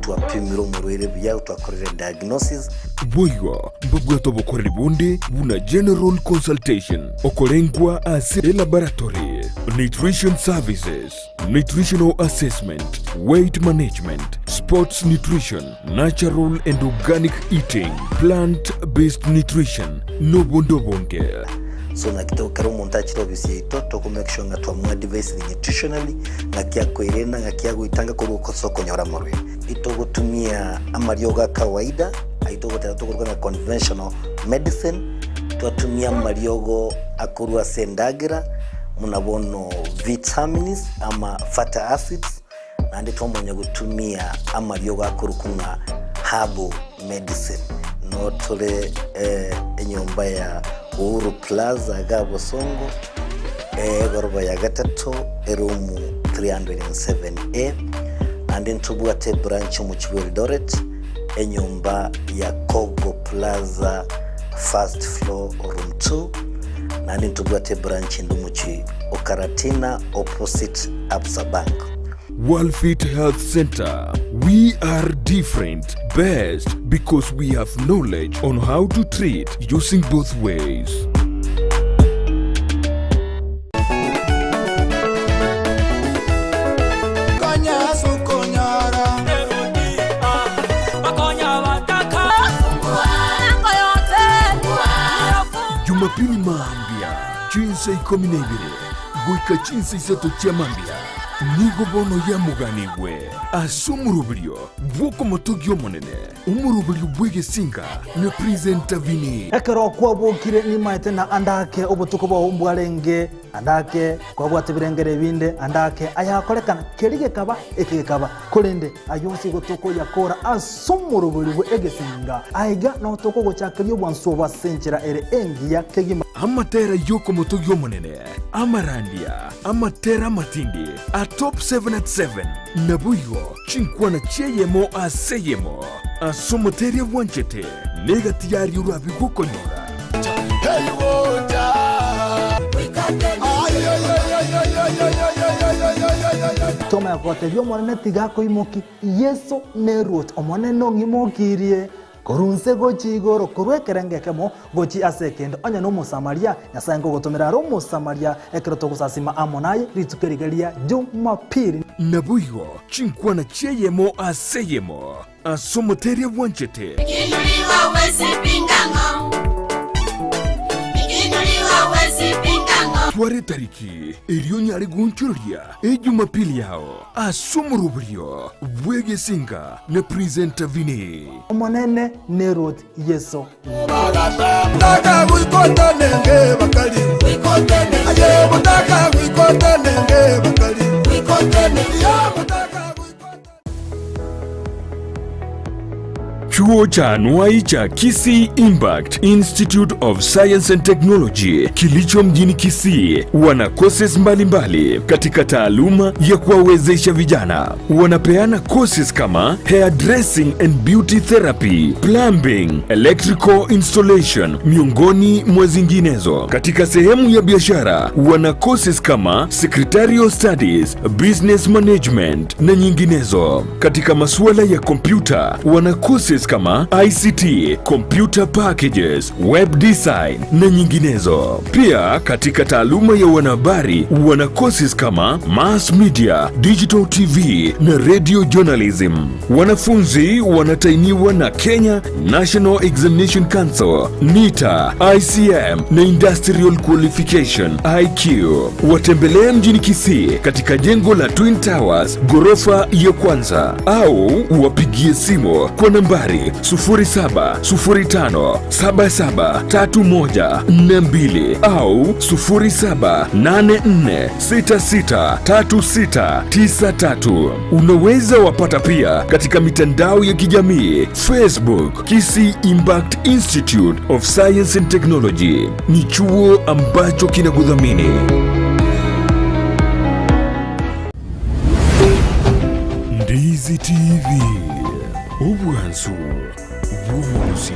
twapimire omorwaire buya, twakorire diagnosis. Boigo mbabwate obokoreri bonde buna general consultation, okorengwa ase elaboratory, nutrition services, nutritional assessment, weight management, sports nutrition, natural and organic eating, plant based nutrition, nobonde obonge. So naki to ekero omonto achire ofisi yaito toko make sure ng'a twamoadvisire nutritionally ng'aki akoirena ng'aki agoitanga korwa ase okonyora amarwaire. Itogotumia amariogo a kawaida ayio togoteba tokoruga ng'a conventional medicine, twatumia amariogo akorwa ase endagera buna bono vitamins ama fatty acids, Naende twamanya gotumia amariogo akorokwa ng'a herbal medicine. Noo tore enyomba ya Uhuru Plaza iga Bosongo, egoroba ya gatato, eroom 307A. Naende ntobwate ebranch omochie bwa Eldoret, enyomba ya Kogo Plaza first floor room 2. Naende ntobwate ebranch ende omochie o Karatina opposite Absa Bank. Worldfit Health Center, we are different, best because we have knowledge on how to treat using both ways. Jumapili mambia chinsa ikomi na ibere goika chinsa isato chia mambia nigo bono yamoganigwe ase omoroberio bw'okomotogia Omonene, omoroberio bw'egesinga na Presenter Vinny. Ekero kwabokire nimaete na ande ake obotuko bwao mbwarenge, ande ake kwabwate ebirengero ebinde, ande ake ayakorekana, keria gekaba, eke gekaba. Korende ayio onsi igo tokoyakora ase omoroberi bwe egesinga. Aiga nao tokogochakeria obwansu obo ase enchera ere engiya kegima. Amatera y'okomotogia Omonene, amarandia, amatera amatindi, a top 7 at 7, naboigo chinkwana chi'eyemo ase eyemo, ase omoteria bwanchete, negati yaria orabe gokonyora. Tomanya gotebia Omonene tiga akoimokie, Yeso neruoti, Omonene ong'imokirie. Korwa inse gochia igoro, korwa ekerengo ekemo gochia ase ekende. Onye nomosamaria, Nyasae nkogotomera are omosamaria ekero togosasima amo naye rituko eriga ria Jumapili. Naboigo chinkwana chi'eyemo ase eyemo ase omoteria bwanchete. Twara etariki eria onyare goonchoreria Ejumapili yao ase omoroberio bw'egesinga na Presenter Vinny. Omonene neroti Yeso. Chuo cha anuai cha Kisii Impact Institute of Science and Technology kilicho mjini Kisii wana courses mbalimbali katika taaluma ya kuwawezesha vijana. Wanapeana courses kama hairdressing and beauty therapy, plumbing, electrical installation miongoni mwa zinginezo. Katika sehemu ya biashara wana courses kama secretarial studies, business management na nyinginezo. Katika masuala ya kompyuta wana courses kama ICT, computer packages, web design na nyinginezo. Pia katika taaluma ya wanahabari wana courses kama mass media, digital TV na radio journalism. Wanafunzi wanatainiwa na Kenya National Examination Council, NITA, ICM na Industrial Qualification IQ. Watembelee mjini Kisii katika jengo la Twin Towers ghorofa ya kwanza au wapigie simu kwa nambari 0705773142 au 0784663693. Unaweza wapata pia katika mitandao ya kijamii Facebook, Kisii Impact Institute of Science and Technology. Ni chuo ambacho kinakudhamini. Ndizi TV, obwansu bw'omogusi.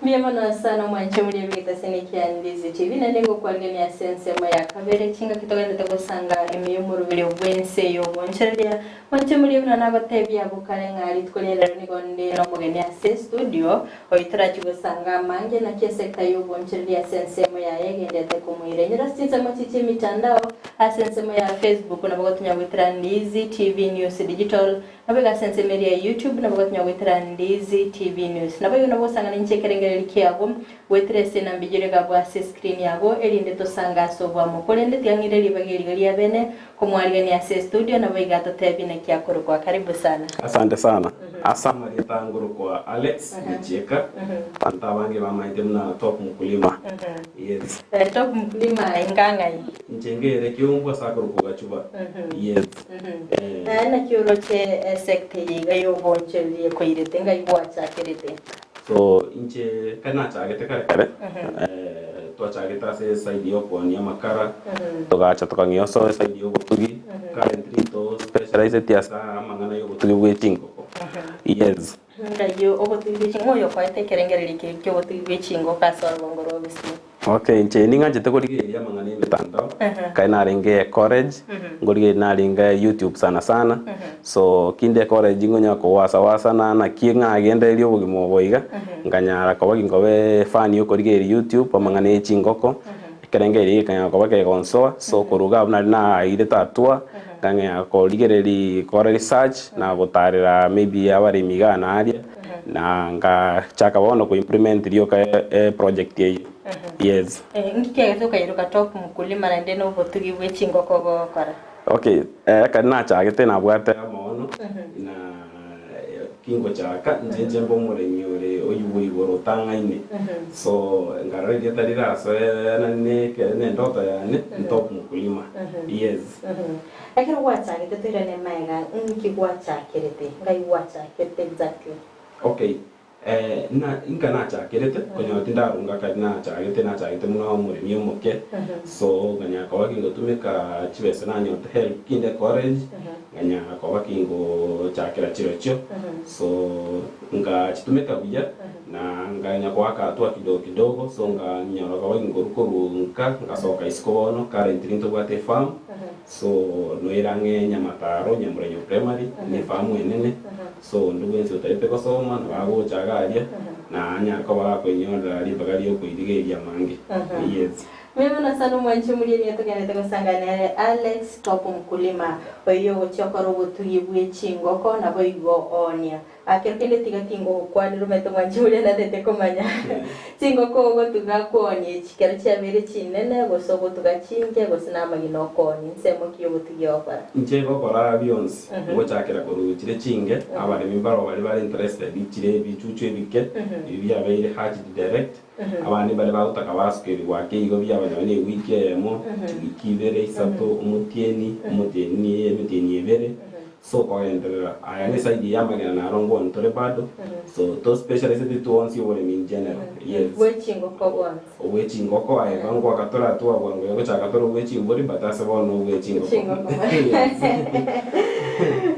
Mbuya mono sana mwanche muri ebigetasini kia Ndizi TV naende ngokwarigania ase ensemo ya kabere chingaki togenderete gosanga ime y'omoroberi bw'ense y'obonchereria mwanche muri buna nagotebia abwo kare ng'a rituko ria rero nigo nde nomogeni ase estudio oyo torachi gosanga amange naki esector y'obonchereria ase ensemo yaye egenderete komoira enyora ase chinsemo chiche emitandao ase ensemo ya Facebook nabo gotonya goetera Ndizi TV News Digital Nabo iga ase ensemo eria ya YouTube nabo gotonya goetera Ndizi TV News. Naboigo nabo osangane inche ekerengererio kiago goetera ase enamba eyio ere gabwo ase escreen yago erinde tosange ase oboamo. Korende tiga ng'ire ribaga eriga ria bene komwarigania ase estudio nabo iga atotebie naki akorokwa. Karibu sana. Asante sana. Ase amarieta ngorokwa Alex Michieka, abanto abange bamaete buna Top Mkulima. Yes. Top Mkulima inga ng'ai? Inche ngere Kiumbu ase akorokwa Gachuba. Yes. Eh. Naki oroche esecta eye iga y'obonchoreria ekoirete ngai gwachakerete? So inche kare nachagete kare kare, twachagete ase eside ya okoonia amakara, togacha tokang'ea ase eside ya obotugi, currently to specializeti ase amang'ana ya obotugi bwe chingoko. Yes. Ngai obotugi bwe chingoko, ng'o oyokoete ekerengererio eke ki'obotugi bwe chingoko ase orogongo rwa Gusii? Okay, inche ning'anchete korigereria amang'ana y'emetandao, ekero narenge ecollege, nkorigereria narenge YouTube sana sana, so kinde ecollege nkonya kowasa wasana naki ng'agendereria obogima obo iga, nkanyara koba ginkoba efan ya okorigereria YouTube amang'ana ye chingoko, ekerengererio gekanyara koba kegonsoa, so korwa iga abwo nari nairete hatua, nkang'ea korigereria kora research na gotarera maybe abaremi igaa na aria, na ngachaka bono ko implement rioka eproject eyio. Yes. Inki kiagerete okairoka top mkulima naende na obotugi bwe chingoko ogokora? Okay, ekero nachagete nabwate amaono na kingochaka inche inche mbe omoremi ore oywo bwa igoro otang'aine. So nkarora erieta rirasoenane na endoto yane ni top mkulima. Yes. Ekero gwachagete toirane magega, inki gwachakerete? Ngai gwachakerete exactly? Okay. Na inka nachakerete, konyora tindarunga kare nachagete, nachagete buna omoremi omoke, so nganyara koba kingotumeka chibesa nanyorete help kinde college, nganyara koba kingochakera chirochio, so ngachitumeka buya, na nganya goaka hatua kidogo kidogo, so nganyora koba kingoru korwa nka, ngasoka isiko bono, currently ntobwate efarm, So noire ang'e Nyamataro, Nyamurenyo Primary, ne efamu enene, so onde bwensi otagete gosoma nabo agocha iga aria, na anyare koba gakoinyorera ribaga riokoirigereria amange. Yes. Mbuya mono sana omwanchi omuria nigo togenderete gosanga nere Alex Top Mkulima, oyio ogochia okora obotugi bwe chingoko naboigo oonia. Aa kero kende tiga tingogokwanera omanyete omwanchi oria natete komanya chingoko ogotuga kwonia echi kero chiabeire chinene gose ogotuga chinke gose namagena okoonia ensemo ki yobotugi ogokora. Inche gokora bionsi, ngochakera korwa chire chinke, abaremi mbaro baria bare interested chire ebichuchu ebike, ebi biabeire hatched direct, abande mbare bagotaka basuka ebigwake igo biaba nonye na ewiki eyemo, chiwiki ibere, isato, omotienyi, omotienyi emetienyi ebere, So kogenderera, aya ne side y'amagena naro ngwoni tore bado, so to specialiseti twonsi oboremi in general, yes. Bwe chingoko bwonsi. Obwe chingoko aye iga ngoaka toratwa bwango iga gochaka tore obwe chimbori but ase bono obwe chingoko. Chingoko. Yes.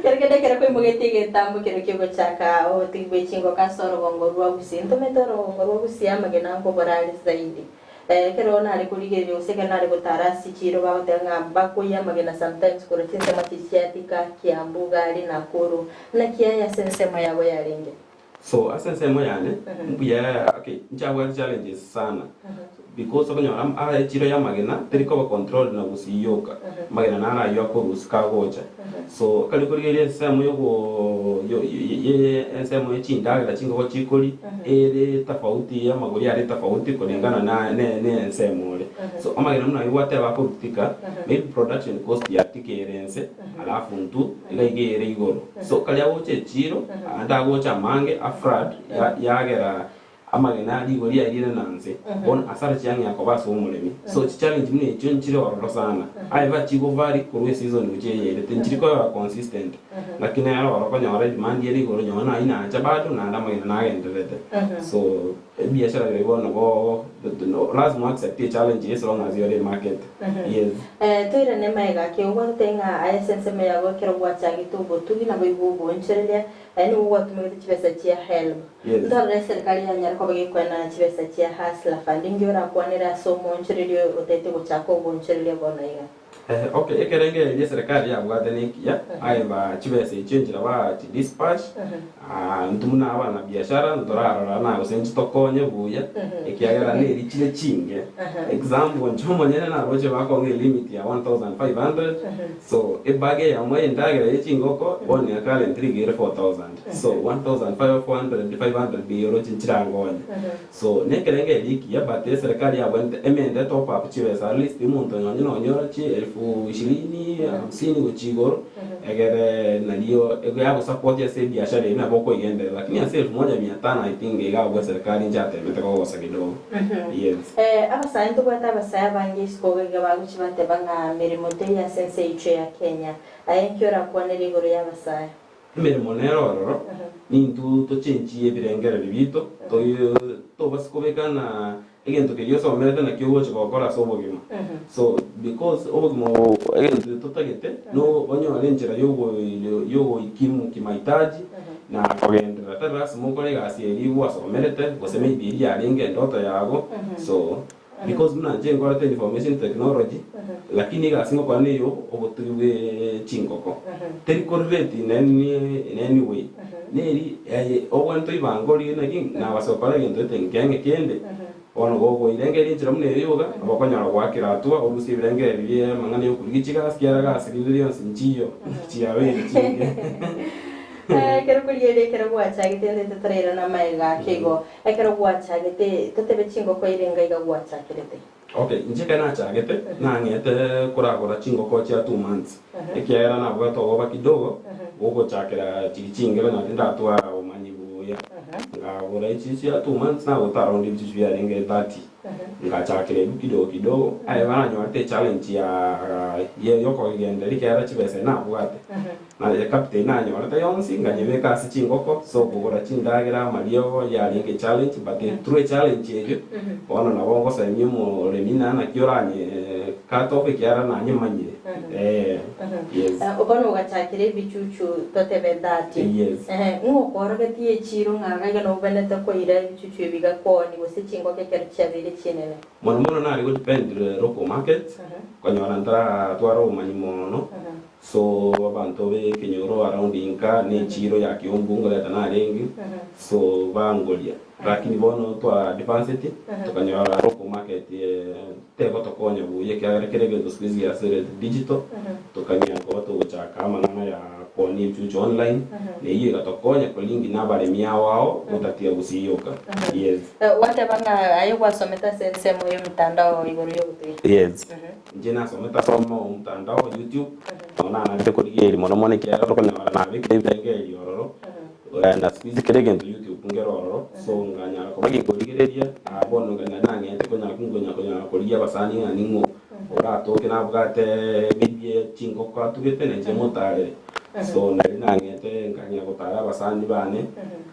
Kero kende ekero kwaimogetie egetambo kero kiogochaka obotugi bwe chingoko ase orogongo rwa Gusii. Ntomete orogongo rwa Gusii amagena nkobora are zaidi. Ekero nare korigereria gose ekero nare gotara ase chiiro bagoteba ng'a bakoyia amagena sometimes korwa chinsemo chiria chia Thika, Kiambu, Gari, Nakuru, naki aye ase ensemo yabo yarenge? So ase ensemo yane mbuya okay nchabwate challenges sana because okonyora aa echiro ya amagena teri koba controlled na gusii yoka, amagena naro aywo akorusika agocha. So ekero okorigereria ensemo yogo yo ye ensemo ye chindagera chingoko chikoria, ere tofauti amagori are tofauti kulingana na ne ne ensemo ore. So amagena buna aywo gwateba akorutika, maybe production cost ya Thika ere ense, alafu intwe iga iga ere igoro. So karia agocha echiro, ande agocha amange a flood ya yagera Amagena rigori airire na nse, bono asara chiang'ea koba ase omoremi. So chichallenge buna echio nchire ororo sana. Aye ba chigo vary korwa eseason gochia eyende, tinchiri koba consistent. Lakini nere oro okonyora edemand ere igoro nonye naye nacha bado naende amagena nagendererete. So ebiashara biria bono nabo lazima o accept echallenge as long as ore emarket. Yes. Toirane magega ake, obwatete ng'a aye ase ensemo yago ekero gwachagete obotugi naboigo oboonchoreria, Aye nigo gwatumegete chibesa chia HELB. Yes. Ntorore eserikari yanyare koba gekoenana chibesa chia Hustler Fund. Inki orakwanere ase omoonchoreria oyo otaete gochaka oboonchoreria bono iga? Eh, okay, ekerengererio eserikari yabwate nekiya, aye ba chibesa echio enchera ba chidispatch, ah, intwe buna abanabiashara ntorarora na gose nchitokonye buya, ekiagera neri chire chinge. Example, inche omonyene naroche bakong'a elimit ya 1500, So ebag eyemo y'endagera ye chingoko bono ya currently iga ere 4000 so 1500 500 eywo oroche nchirangonye so nekerengererio ekiya but eserekari yabwenerete emende top up chibesa at least omonto nonye nonyora chi elfu ishirini hamsini gochia igoro egere nario yagosupport ase ebiashara eywo nabo okoigenderera lakini ase elfu moja mia tano I think iga abwo eserekari nchiatemete kogosa kidogo yes. Abasae ntobwate abasae abange isiko iga bagochia bateba ng'a meremo teiyo ase ense yaito ya Kenya. Aye nki orakwanere igoro y'abasae? Emeremo nere ororo, nintwe tochenchie ebirengererio biaito, tobase kobeka ng'a egento keria osomerete nakio ogocha gokora ase obogima. So because obogima obo egento totagete no onyore enchera yogoikimu kimahitaji na kogenderera. Tari lasima okore egasi eria gwasomerete gose maybe eria yarenge endoto yago so Because buna inche nkorete information technology, lakini egasi ngokora neyo obotugi bwe chingoko. Teri korelate in any in any way. Neri aye obwenerete oibange origie naki nabasa gokora egento gete nkenge kende, bono gokoirengereria enchera buna eyo iga, nabo okonyora goakera hatua orusie ebirengererio bie amang'ana ya okorigia chigasi ekiagera gasi rinde rionsi nchiyo, chiabeire chinke. Ekero korigereria ekero gwachagete ntete torairana amaega ake igo, Ekero gwachagete, totebe chingoko irenga iga gwachakerete. Okay, inche ekero nachagete, nang'ete koragora chingoko chia two months, ekiagera nabwate oboba kidogo, bogochakera chiria chinge konya tindatwara obomanyi buya. Nkagora echi chia two months nagota around ebichuchu biarenge 30. Ngachakera ebio kidogo kidogo, aye baranyorete echallenge ya ya yokogendereria ekiagera chibesa nabwate. Na ecapital nanyorete yonsi nkanyebeka ase chingoko, so kogora chindagera amariogo yarenge echallenge but through echallenge eyio, bono nabo ngosemia omoremi na naki oranye cut off ekiagera nanyemanyire eh, yes. Bono ogachakera ebichuchu totebe 30. Yes. Ehe, ng'o okoorogetie echiro ng'a iga iga nobenete koira ebichuchu ebi iga kooni gose chingoko ekero chiabeire chinene? Mono mono nare go depend local market, konyora ntaratwara obomanyi mono, So abanto b'ekenyoro around inka ne echiiro ya Kiumbu ngoreta narenge, so bangoria. Lakini bono twa advanced tokanyora local market tegotokonya buya ekiagera kera egento siku hizi giasire digital, tokang'ea koba togochaka amang'ana ya koonia ebichuchu online, na eyio egatokonya kolingi na abaremi ao ao gotatiga gusii yoka. Yes. Gwateba ng'a aye gwasomete ase ensemo y'omotandao igoro y'ogotugia? Yes. Inche nasomete ase omotandao o YouTube, nabo nanarete korigereria mono mono ekiagera tokonyora nabekire ebirengererio ororo, na siku hizi kera egento YouTube nkere ororo, so nkanyara koba ginkorigereria, aa bono nari nang'ete konya nkonya konyara korigia abasani ng'a ning'o oratoke nabwate maybe chingoko atugete na inche motarere. So nari nang'ete nkang'ea gotara abasani bane,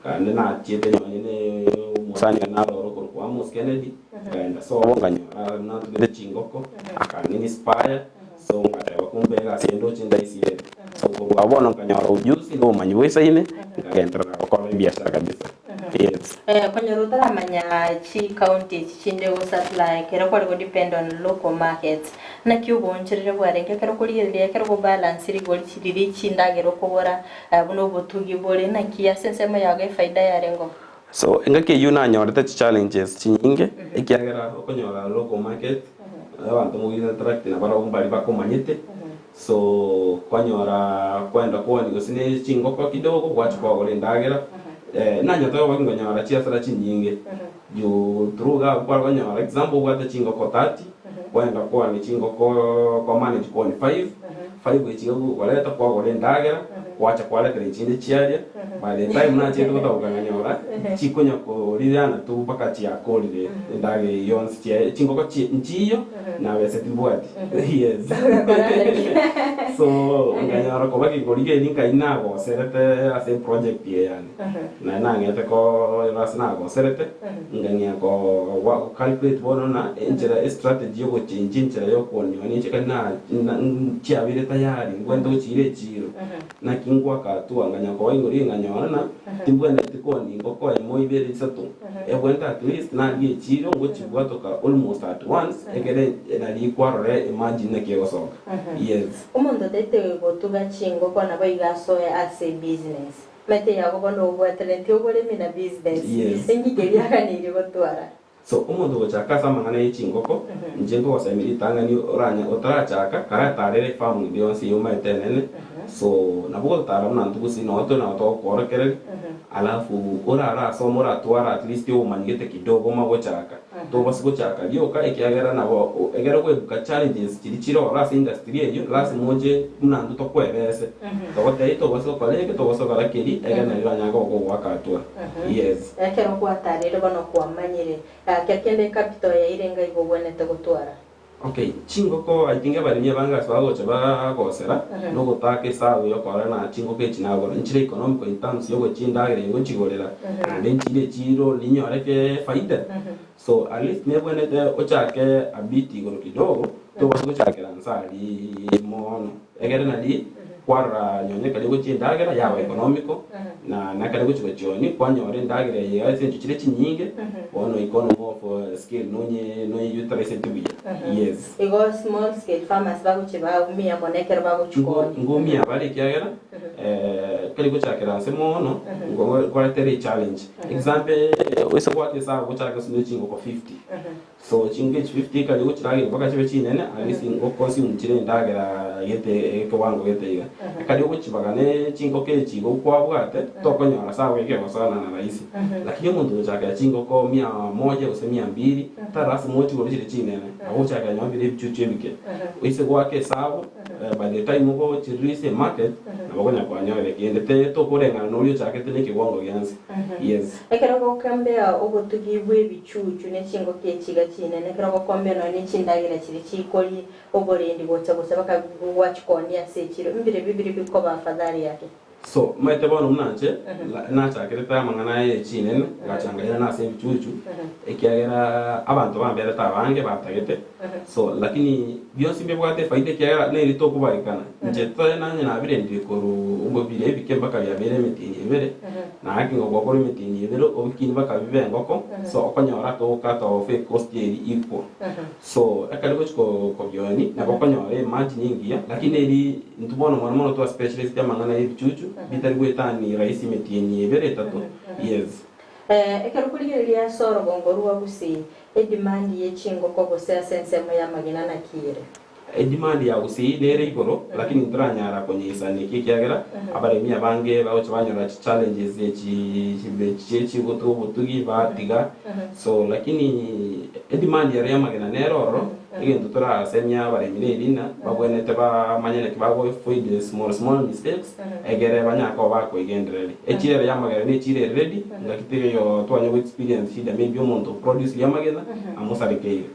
kande nachiete nonye ne omosani one naro oro okorokwa Amos Kennedy. Nkaenda sobo nkanyora natugete chingoko, akang'inspire, so ngateba kumbe egasi eye ndoche ndaisi ere. So korwa abwo bono nkanyora ujuzi na obomanyi boisaine, nkagenderera gokora ebiashara kabisa, yes. Konyora otaramanya chicounty echi chinde gosupply ekero kware go depend on local markets, naki oboonchorere bwarenge ekero okorigereria ekero ogobalance rigori riria chindagera okogora buna obotugi bore naki ase ensemo yago efaida yarenge oo? So engaki eyio nanyorete chichallenges chinyinge, ekiagera okonyora local market, abanto mogoika interact nabarabwo mbari bakomanyete, so kwanyora kwenda kwonia gose ne chingoko kidogo gwachia kwagora endagera, nanyora tokoba nkonyora chiasara chinyinge, juu through iga abwo kware konyora example obwate chingoko 30, kwaenda kwonia chingoko kwa manage kwonia five, five echi iga gokoreta kwagora endagera, Gwacha kwaretera echinde chiaria, by the time nachete gotaboka nkanyora chikonya korirana tu mpaka chiakorire endagera eyio yonsi chia chingoko chi nchiyo na besa timbwati yes so nkanyora koba gekorigereria nkai nagoserete ase eproject eye yane naye nang'ete korora ase nagoserete nkang'ea ko gwa calculate bono na enchera estrategy yogochenjia enchera yokoonionia inche kari na na chiabeire tayari mbwente gochiira echiiro. Naki ngoaka hatua, nganya koba igoro ring'anyora na timbwenereti koonia engoko emo, ibere, isato. Ebwenerete at least narie echiiro ngochibwatoka almost at once ekere nari kwarora emargin naki egosoka. Yes. Omonto otaete gotuga chingoko nabo iga asoe ase ebusiness. Omanyete yago bono obwataneti oboremi na business. Yes. Engaki eria aganeirie gotwara. So omonto ogochaka ase amang'ana ye chingoko, inche nkogosemia ritang'ani oranya otarachaka karatarere efarm ende yonsi eyio omaete enene, so nabo ogotara buna intwe gose noo tore nabo togokworokereria, alafu orarasome oratware at least obomanyi gete kidogo omanye gochaka. Tobasa gochaka rioka ekiagera nabo ekero okoebuka challenges chiria chire ororo ase industry eyio lasima oche buna intwe tokoerese, togotebie tobasa gokora eke tobasa gokora keria ekero nario oranyare kogoaka hatua, yes. Ekero gwatarire bono kwamanyire, gaki kende capital yaire ng'a igo ogwenerete gotwara. Okay, chingoko I think abaremi abange ase bagocha bagosera nogotaka esabu yokorora na chingoko echi nagora nchire economical in terms yogochia endagera eye ngochigorera naende nchire echiro ninyore ke faida so at least nebwenerete ochake a bit igoro kidogo tobasa gochakera nse aria mono. Egere nari kwarora nonya ekero egochia endagera yaba economical, na na ekero egochia gochionia kwanyora endagera eye ase enchera chire chinyinge, bono economy of scale nonye nonye utilizeti buya, yes. Igo small scale farmers bagochia baumia mono ekero bagochia koonia. Ngumia bare ekiagera ekero egochakera nse mono nkoretera echallenge. Example, ase gwaka esabu gochaka ase chingoko 50. So chinka echi 50 ekari gochirageria mpaka chibe chinene at least ngoconsume chire endagera gete ekewango gete iga. Ekari ogochibaga ne chingoko echi igo kwabwate tokonyora sawa ekegosana na rahisi. Lakini omonto ogochakera chingoko mia moja gose mia mbili tari lasima ochigore chire chinene, agochakera nonye bire ebichuchu ebike. Oise goaka esabu. by the time ogochirelease emarket, nabo okonya kwanyorire kende te tokoreng'ana na oria ochakete na ekewango gia nse. Yes. Ekero ogokombea obotugi bw'ebichuchu ne chingoko echi iga chinene, ekero ogokombea nonya ne chindagera chiria chikoria oborendi gocha gose baka gwachikonia ase echiro, mbirebi biria bikoba afadhali yake? So, omanyete bono buna inche nachakerete amang'ana aya ye chinene, ngachangaina ase ebichuchu, ekiagera abanto bamberete abange batagete, so lakini bionsi mbibwate efaida ekiagera neri tokobarekana. Inche tari nonye nabirendire korwa obobire ebike mpaka biabeire emetienyi ebere, na gaki ngokwa korwa emetienyi ebere obikini mpaka bibe engoko, so okonyora togo cut off ecost eria equal. So ekero gochia kobionia nabo okonyora emargin engiya, lakini eri intwe bono mono mono twa specialist amang'ana ya ebichuchu bitari goetania rahisi emetienyi ebere etato, yes. Ekero okorigereria ase orogongo rwa Gusii, edemand ye chingoko gose ase ensemo y'amagena naki ere? Edemand ya Gusii nere igoro lakini ntoranyara konyeisania eki ekiagera abaremi abange bagocha banyora chichallenges echi chie chigotuga obotugi batiga so lakini edemand ero y'amagena nere ororo egento torasemia abaremi neri ng'a babwenerete bamanye naki bago avoid small small mistakes egere banyare koba bakoigendereria. Echiro ero y'amagena ne echiro ere ready ngaki teiyo twanya go experience shida maybe omonto oproducirie amagena amosarekeire.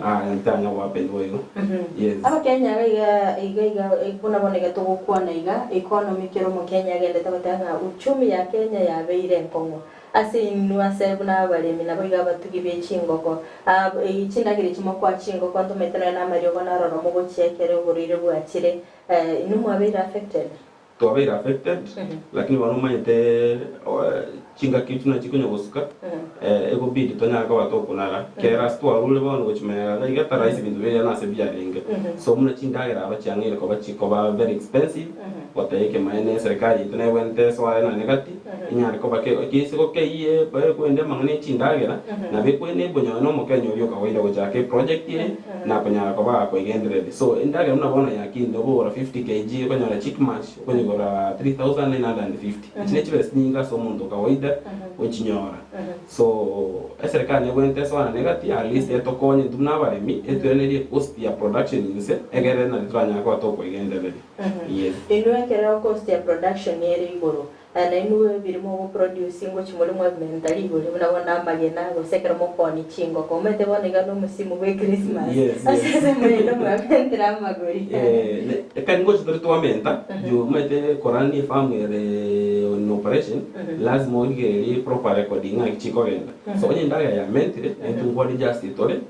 Aya ntanya gohappen boigo. Yes. Abakenya iga iga iga iga buna bono iga togokwana iga, economy kera omokenya agendete goteba ng'a uchumi ya Kenya yabeire enkong'u. Ase inwe ase buna abaremi nabo iga abatugi be chingoko, chindagera echi mokoa chingoko ntomanyete nonya na amariogo naroro mogochia ekero oborwaire bwachire, inwe mwabeire affected? Twabeire affected, lakini bono omanyete chingaki echio nachio chikonya gosuka, egobidi tonyare koba tokonara. Kera ase twarure bono gochimenya iga iga tari rahisi ebinto biria nase biarenge. So buna chindagera aro chiang'eire koba chikoba very expensive, goteba ekemaene eserikari yaito nebwenerete esoare nonye gati, enyare koba ke gese gokeyie kwende amang'ana ya chindagera, nabo ekwenebwa nonye na omokenya oria okawaida gochaka eproject eye, na konyara koba akoigendereria. So endagera buna bono yakinde okogora 50 kg okonyora chick mash okonyegora 3950. Echi ne chibesa chinyinge ase omonto o kawaida gochinyora. So eserekari nebwenerete esoanane gati at least etokonye intwe buna abaremi etuiranerie ecost ya production inse egere nario toranyare koba tokoigendereria. Yes. Inwe ekero cost ya production ere igoro, Na inwe biria mogoproduce ngochia more mwabimenta rigori buna bono amagena, gose ekero mokoonia chingoko. Omanyete bono iga nomosimu bwe Christmas, ase ase moyende mwamentire amagori. Ekero ngochia tore twamenta, juu omanyete korana ne efarm ere on operation, lazima origererie proper recording ng'aki chikogenda. So onye endagera yamentire, naintwe nko adjust tore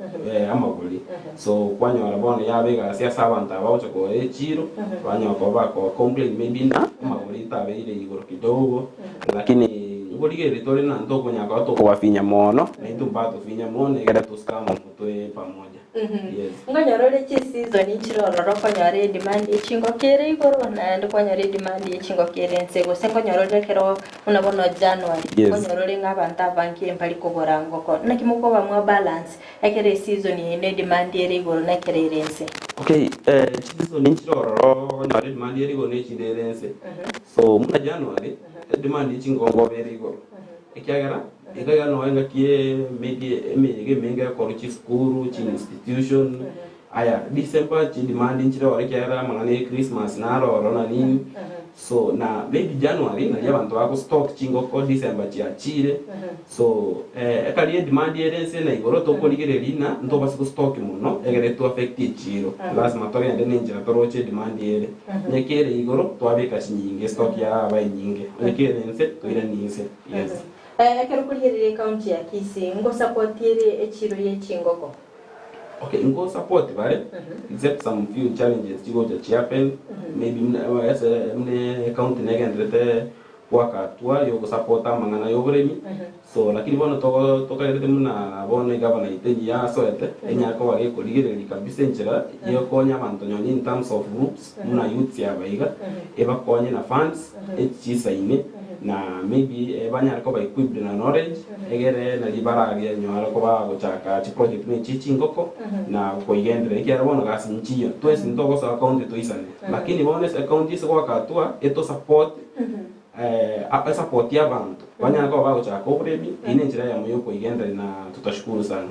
amagori. So kwanyora bono yaba egasi ase abanto aba bagocha kogora echiro, banyora koba bako complain maybe ng'a amagori tabeire igoro kidogo, lakini nkorigereria tore na ntokonyara koba tokobafinya mono, naintwe mbatofinya mono egere tosikame omotwe pamoja. Yes. Nkonyora ore chiseason nchire ororo okonyora edemand ye chingoko ere igoro naende kwanyora edemand ye chingoko ere inse gose nkonyora ore ekero buna bono January, nkonyora ore ng'a abanto abange mbari kogora ngoko. Naki mokoba mwa balance Ekero eseason eye ne demand ere igoro na ekero ere ense. Okay, chiseason nchire ororo okonyora edemand ere igoro na echinde ere ense. So buna January, edemand ye chingongo iga ere igoro. Ekiagera, iga iga noe engaki ye maybe emeyega emenge egokorwa chisukuru, chi institution, aya December chidemand nchire ororo ekiagera amang'ana ye Christmas naro ororo na nini. So na maybe January naria abanto bago stock chingoko December chiachire so ekari edemand ere ense na igoro tokorigereria ng'a ntobase go stock mono egere to affect echiro lazima togende na enchera toroche edemand ere onye kere igoro twabeka chinyinge stock yaba enyinge onye kere ense toiranie inse yes. Ekero okorigereria ecounty ya Kisii ngosupport ere echiro ye chingoko? Okay, nko support bare except some few challenges chigocha chi happen maybe buna ase buna ecounty negenderete goaka hatua ya ogosapota amang'ana ya oboremi so lakini bono togo tokagerete buna bono egavana yaito engiya yasoete enyare koba gekorigereria kabisa enchera ya gokonya abanto nonye in terms of groups buna youths aba iga ebakonye na funds echisaine na maybe banyare koba equipped na knowledge egere nari baragenyore koba gochaka chiproject buna echi chingoko na koigenderera ekiagera bono gasi nchiyo twensi ntogosoa county toisane lakini bono ase ecounty ase goaka hatua eto support. Esupport ya abanto banyare koba bagochaka oboremi, eyio nenchera eyemo ya okoigendereria na tutashukuru sana.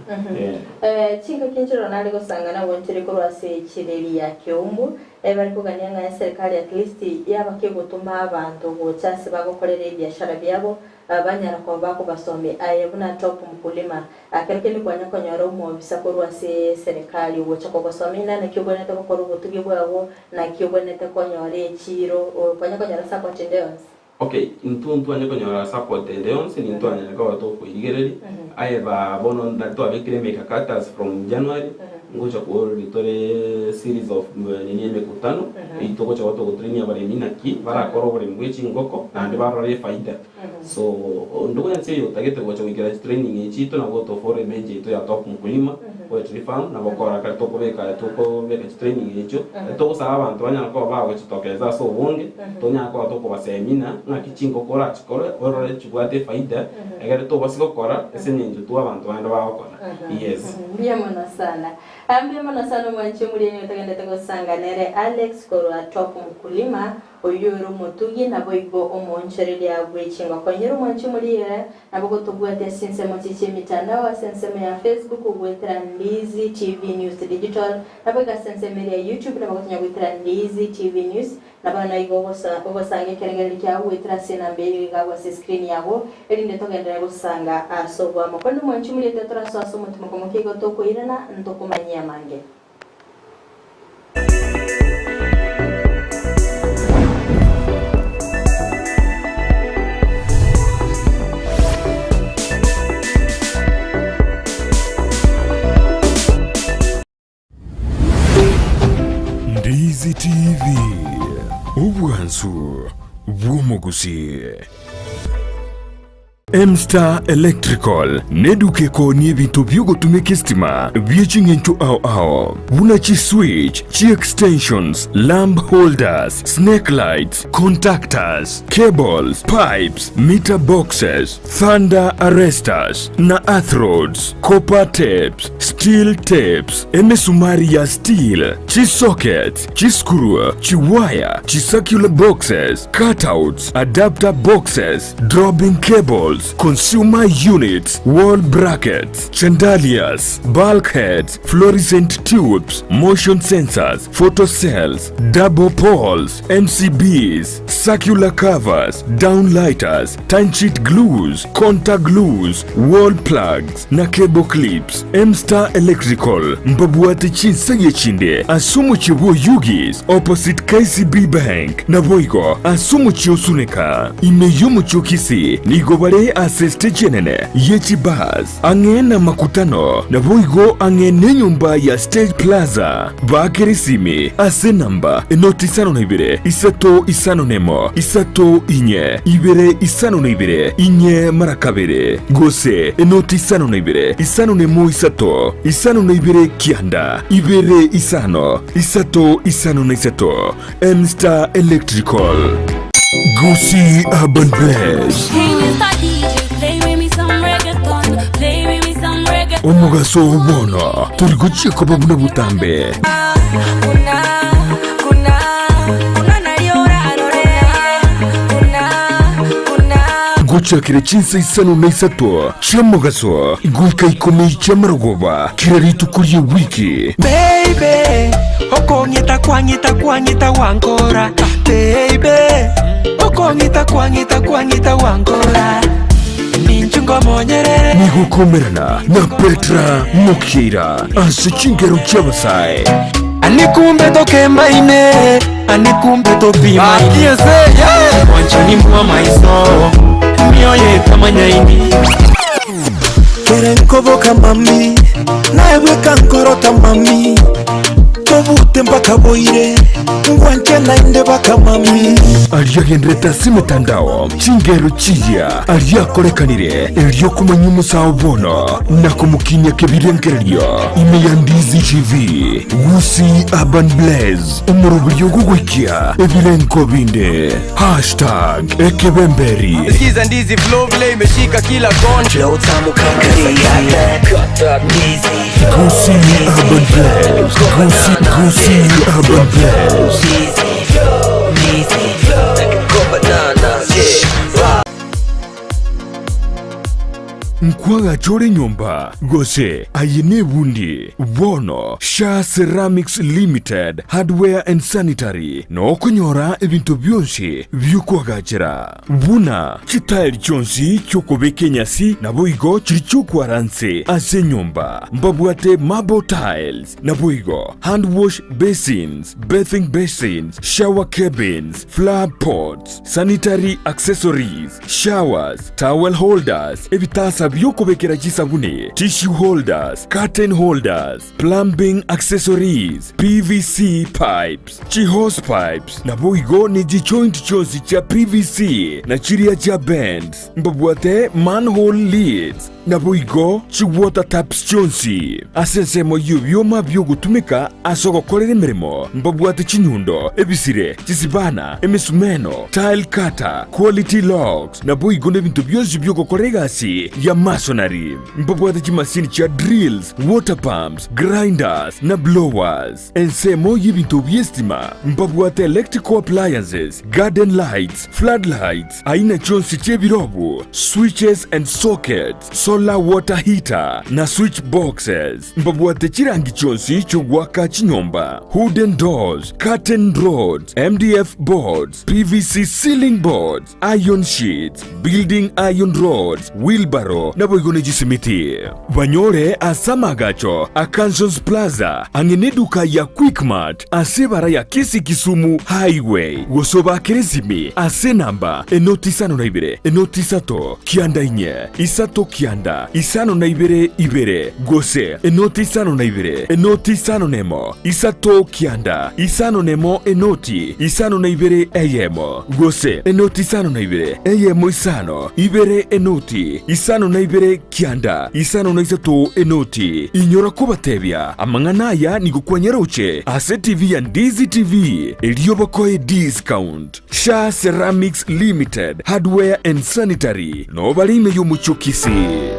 Chingaki nchiroro nare gosangana gonchere korwa ase chireri ya Keumbu, bare kogania ng'a eserikari at least yaba kegotoma abanto gocha ase bagokorera ebiashara biabo, banyara koba bakobasomia. Aye buna top mkulima, Ekero kende kwanya konyora omobisa korwa ase eserekari ogocha kogosomia inee naki ogwenerete gokora obotugi bwabo, naki ogwenerete konyora echiiro, kwanya konyora support ende yonsi? Okay, intwe ntwanye konyora support ende yonsi, nintwanyare koba tokoirigereria, aye ba bono nari twabekire emikakati as from January, ngocha korori tore series of nini emekutano, eywo togocha koba togotrainia abaremi naki barakore oboremi bwe chingoko, naende barore efaida. So onde bwensi oyotagete gocha goikera chitraining echi chiaito nabo otofollow epage yaito ya Top Mkulima Poetry Farm nabo okora kare tokobeka tokobeka chitraining echio togosaba abanto banyare koba bagochitokeza ase obonge tonyare koba tokobasemina ng'aki chingoko orachikore orore chibwate efaida egere tobasi gokora ase eng'encho tu abanto bande bagokora yes. Mbuya mono sana. Mbuya mono sana omwanchi omoriani otogendete gosanga nere Alex korwa Top Mkulima. Oyio ore omotugi, naboigo omoonchoreria bwe chingoko. Inyora omwanchi omoriere, nabo gotobwate ase chinsemo chie chi'emitandao, ase ensemo ya Facebook goetera Ndizi TV News Digital, naboigo ase ensemo eria ya YouTube nabo gotonya goetera Ndizi TV News, nabo naigo ogosanga ekerengererio kiao goetera ase enamba eye iga ase escreen yago, erinde togenderere gosanga ase oboamo. Korende omwanchi omoriete torasoe ase omotimoko moke igo tokoirana ntokomanyie amange. Ndizi TV, obwansu bw'omogusii. M-Star Electrical neduka ekoonia ebinto bi'ogotumeka esitima bie ching'encho ao ao buna chi-switch, chi-extensions, lamp holders, snake lights, contactors, cables, pipes, meter boxes, thunder arresters na earth rods, copper tapes, steel tapes, emesumari ya steel, chi-sockets, chi-screw, chi-wire, chi-circular boxes, cutouts, adapter boxes, Dropping cables, consumer units, wall brackets, chandeliers, bulkheads, fluorescent tubes, motion sensors, photo cells, double poles, MCBs, circular covers, downlighters, timesheet glues, contact glues, wall plugs, na cable clips. M-Star Electrical mbabwate chinsegi echinde ase omochie bw'Oyugis opposite KCB Bank naboigo ase omochie o Suneka. Ime y'omochie o Kisii nigo bare ase estage enene ye chibus ang'e namakutano naboigo ang'e nenyomba ya Stage Plaza. Baakere esimi ase enamba enoti isano na ibere isato isano nemo isato inye ibere isano na ibere inye mara kabere gose enoti isano na ibere isano nemo isato isano na ibere kianda ibere isano isato isano na isato. M-Star Electrical. Gusii Urban Blaze. Hey, Mr. DJ, play with me some reggaeton. Play with me some reggaeton. Omogaso oo bono tori gochia koba buna botambe. Gochakera chinsa isano na isato chi'omogaso goika ikomi chi'amarogoba kera rituko ri'ewiki. Baby, okong'ita kwang'ita kwang'ita gwankora Baby, okong'ita kwang'ita kwang'ita gwankora Ninchu ngomonyerere Nigo okomerana na Petra Mokiira ase chingero chi'abasae. Ani kumbe tokembaine Ani kumbe topimaine Mwanchani mwa maiso Mioyo etamanyaini Kere nkoboka mami naye bweka nkorota mami tobute mpaka boire ngwanche naende baka mami. Aria agenderete ase emetandao chingero chiria aria akorekanire erio komanya omosao bono na komokinia kebirengererio ime ya Ndizi TV Gusii Urban Blaze omoroberio ogogoikia ebirengo binde. Hashtag ekebemberi. Sikiza ndizi flow vile imeshika kila kona. Flow tamu kaka ndizi. Gusii Urban Blaze. Gusii, Gusii Urban Blaze. Ndizi. Like a banana. Yeah. Nkwagacha ore nyomba, gose aye nebundi. Bono Sha Ceramics Limited Hardware and Sanitary nokonyora ebinto bionsi bi'okwagachera, buna chitaeri chionsi chi'okobeka enyasi, naboigo chiria chi'okwara nse ase enyomba. Mbabwate marble tiles, naboigo hand wash basins, bathing basins, shower cabins, flower pots, sanitary accessories, showers, towel holders, ebitasa bi'okobekera chisabuni, tissue holders, curtain holders, plumbing accessories, PVC pipes, chihose pipes, naboigo ne chijoint chionsi chia PVC na chiria chia bends. Mbabwate manhole lids, naboigo chiwater taps chionsi. Ase ensemo y'ebioma bi'ogotumeka ase ogokorera emeremo, mbabwate chinyundo, ebisire, chisibana, emesumeno, tile cutter, quality locks, naboigo nebinto bionsi bi'ogokora egasi ya masonry. Mbabwate chimasini chia drills, water pumps, grinders, na blowers. Ensemo y'ebinto bi'estima, mbabwate electrical appliances, garden lights, flood lights, aina chionsi chi'ebirobu, switches and sockets, solar water heater, na switch boxes. Mbabwate chirangi chionsi chi'ogoaka chinyomba, wooden doors, curtain rods, MDF boards, PVC ceiling boards, iron sheets, building iron rods, wheelbarrow, naboigo ne chisimiti. Banyore ase amagacho a Kansons Plaza ang'e neduka ya Quickmart ase ebara ya Kisii Kisumu Highway, gose obakere esimi ase enamba enoti isano na ibere, enoti isato, kianda inye, isato kianda, isano na ibere ibere, gose enoti isano na ibere, enoti isano nemo, isato kianda, isano nemo enoti isano na ibere eyemo, gose enoti isano na ibere, eyemo isano, ibere enoti isano na ibere kianda, isano na isato enoti. Inyora kobatebia amang'ana aya nigo kwanyaroche ase TV ya Ndizi TV, erio bakoe discount. Sha Ceramics Limited, Hardware and Sanitary, noo bare ime y'omochie o Kisii.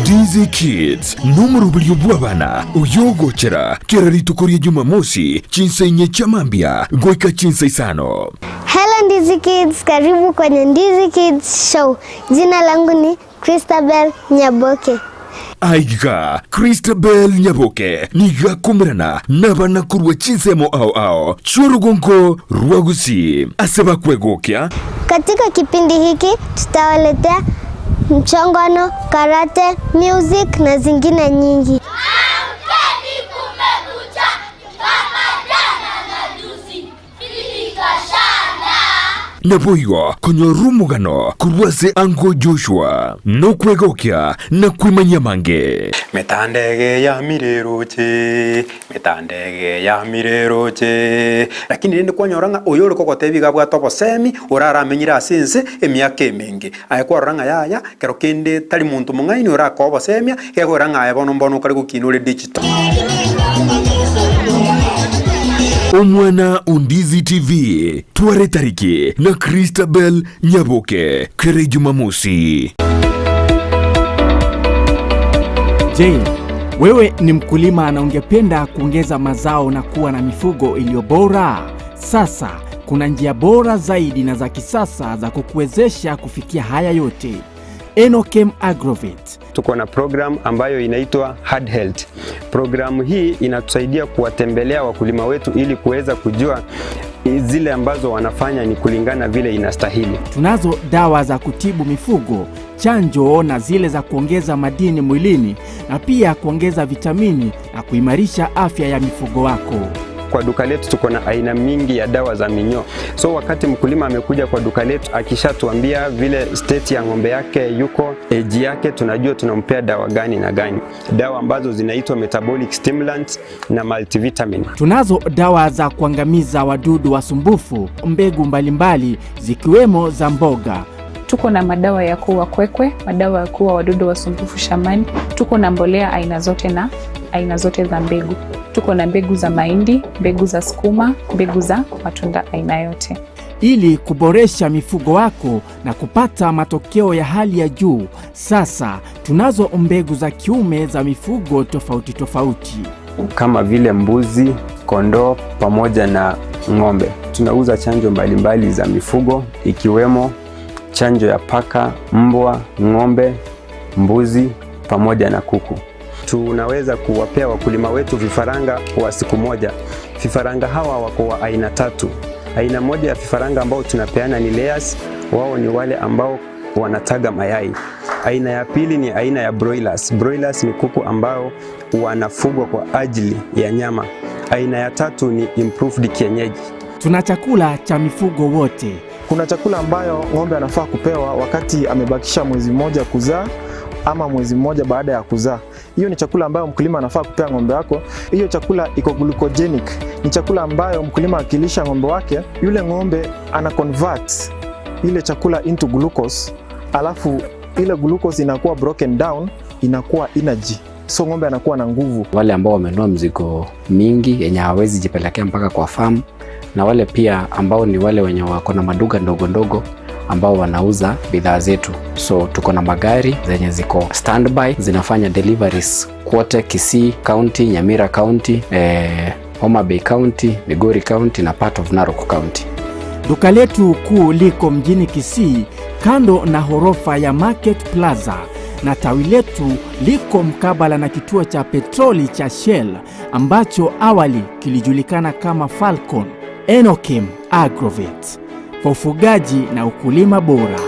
Ndizi Kids nomoroberio bw'abana oyogochera kera rituko ria Jumamosi chinsa inye chia mambia goika chinsa isano. Hello Ndizi Kids, karibu kwenye Ndizi Kids Show. Jina langu ni Christabel Nyaboke. Aiga Christabel Nyaboke nigo akomerana nabana korwa chinsemo ao ao chi'orugongo rwa Gusii ase bakwegokia. Katika kipindi hiki tutawaletea mchongwano, karate, music na zingine nyingi. Amkeni kumekucha kama jana na juzi. Naboigo konyora omogano korwa ase Uncle Joshua, nokwegokia na kwemanyia amange. Metandege ya mireroche, metandege ya mireroche. Lakini rende kwanyora ng'a oyo ore kogotebia iga abwate obosemi, oraramenyire ase ense emiaka emenge. Aye kwarora ng'a yaya, kero kende tari monto mong'aini orakoe obosemia, gekoira ng'a aye bono mbono okare gokina ore digital. Omwana o Ndizi TV, tware tariki na Christabel Nyaboke kera Ejumamosi. Je, wewe ni mkulima na ungependa kuongeza mazao na kuwa na mifugo iliyo bora? Sasa kuna njia bora zaidi na za kisasa za kukuwezesha kufikia haya yote. Enokem Agrovet. Tuko na program ambayo inaitwa Hard Health. Programu hii inatusaidia kuwatembelea wakulima wetu ili kuweza kujua zile ambazo wanafanya ni kulingana vile inastahili. Tunazo dawa za kutibu mifugo, chanjo na zile za kuongeza madini mwilini na pia kuongeza vitamini na kuimarisha afya ya mifugo wako. Kwa duka letu tuko na aina mingi ya dawa za minyoo. So wakati mkulima amekuja kwa duka letu akishatuambia vile state ya ng'ombe yake yuko, age yake, tunajua tunampea dawa gani na gani, dawa ambazo zinaitwa metabolic stimulants na multivitamin. Tunazo dawa za kuangamiza wadudu wasumbufu, mbegu mbalimbali zikiwemo za mboga. Tuko na madawa ya kuua kwekwe, madawa ya kuua wadudu wasumbufu shambani. Tuko na mbolea aina zote na aina zote za mbegu. Tuko na mbegu za mahindi, mbegu za sukuma, mbegu za matunda aina yote. Ili kuboresha mifugo wako na kupata matokeo ya hali ya juu, sasa tunazo mbegu za kiume za mifugo tofauti tofauti kama vile mbuzi, kondoo pamoja na ng'ombe. Tunauza chanjo mbalimbali za mifugo ikiwemo chanjo ya paka, mbwa, ng'ombe, mbuzi pamoja na kuku. Tunaweza kuwapea wakulima wetu vifaranga wa siku moja. Vifaranga hawa wako wa aina tatu. Aina moja ya vifaranga ambao tunapeana ni layers, wao ni wale ambao wanataga mayai. Aina ya pili ni aina ya broilers. Broilers ni kuku ambao wanafugwa kwa ajili ya nyama. Aina ya tatu ni improved kienyeji. Tuna chakula cha mifugo wote. Kuna chakula ambayo ng'ombe anafaa kupewa wakati amebakisha mwezi mmoja kuzaa ama mwezi mmoja baada ya kuzaa. Hiyo ni chakula ambayo mkulima anafaa kupea ng'ombe wako. Hiyo chakula iko glucogenic, ni chakula ambayo mkulima akilisha ng'ombe wake, yule ng'ombe ana convert ile chakula into glucose, alafu ile glucose inakuwa broken down, inakuwa energy, so ng'ombe anakuwa na nguvu. Wale ambao wamenunua mzigo mingi yenye hawawezi jipelekea mpaka kwa farm, na wale pia ambao ni wale wenye wako na maduka ndogo ndogo ambao wanauza bidhaa zetu. So tuko na magari zenye ziko standby zinafanya deliveries kwote Kisii County, Nyamira County, Homa Bay County, Migori County na part of Narok County. Duka letu kuu liko mjini Kisii kando na ghorofa ya Market Plaza na tawi letu liko mkabala na kituo cha petroli cha Shell ambacho awali kilijulikana kama Falcon. Enokim Agrovet kwa ufugaji na ukulima bora.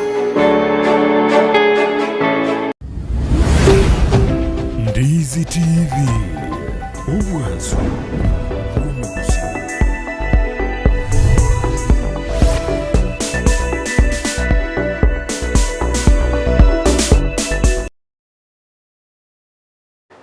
Ndizi TV obwansu bw'omuguzi.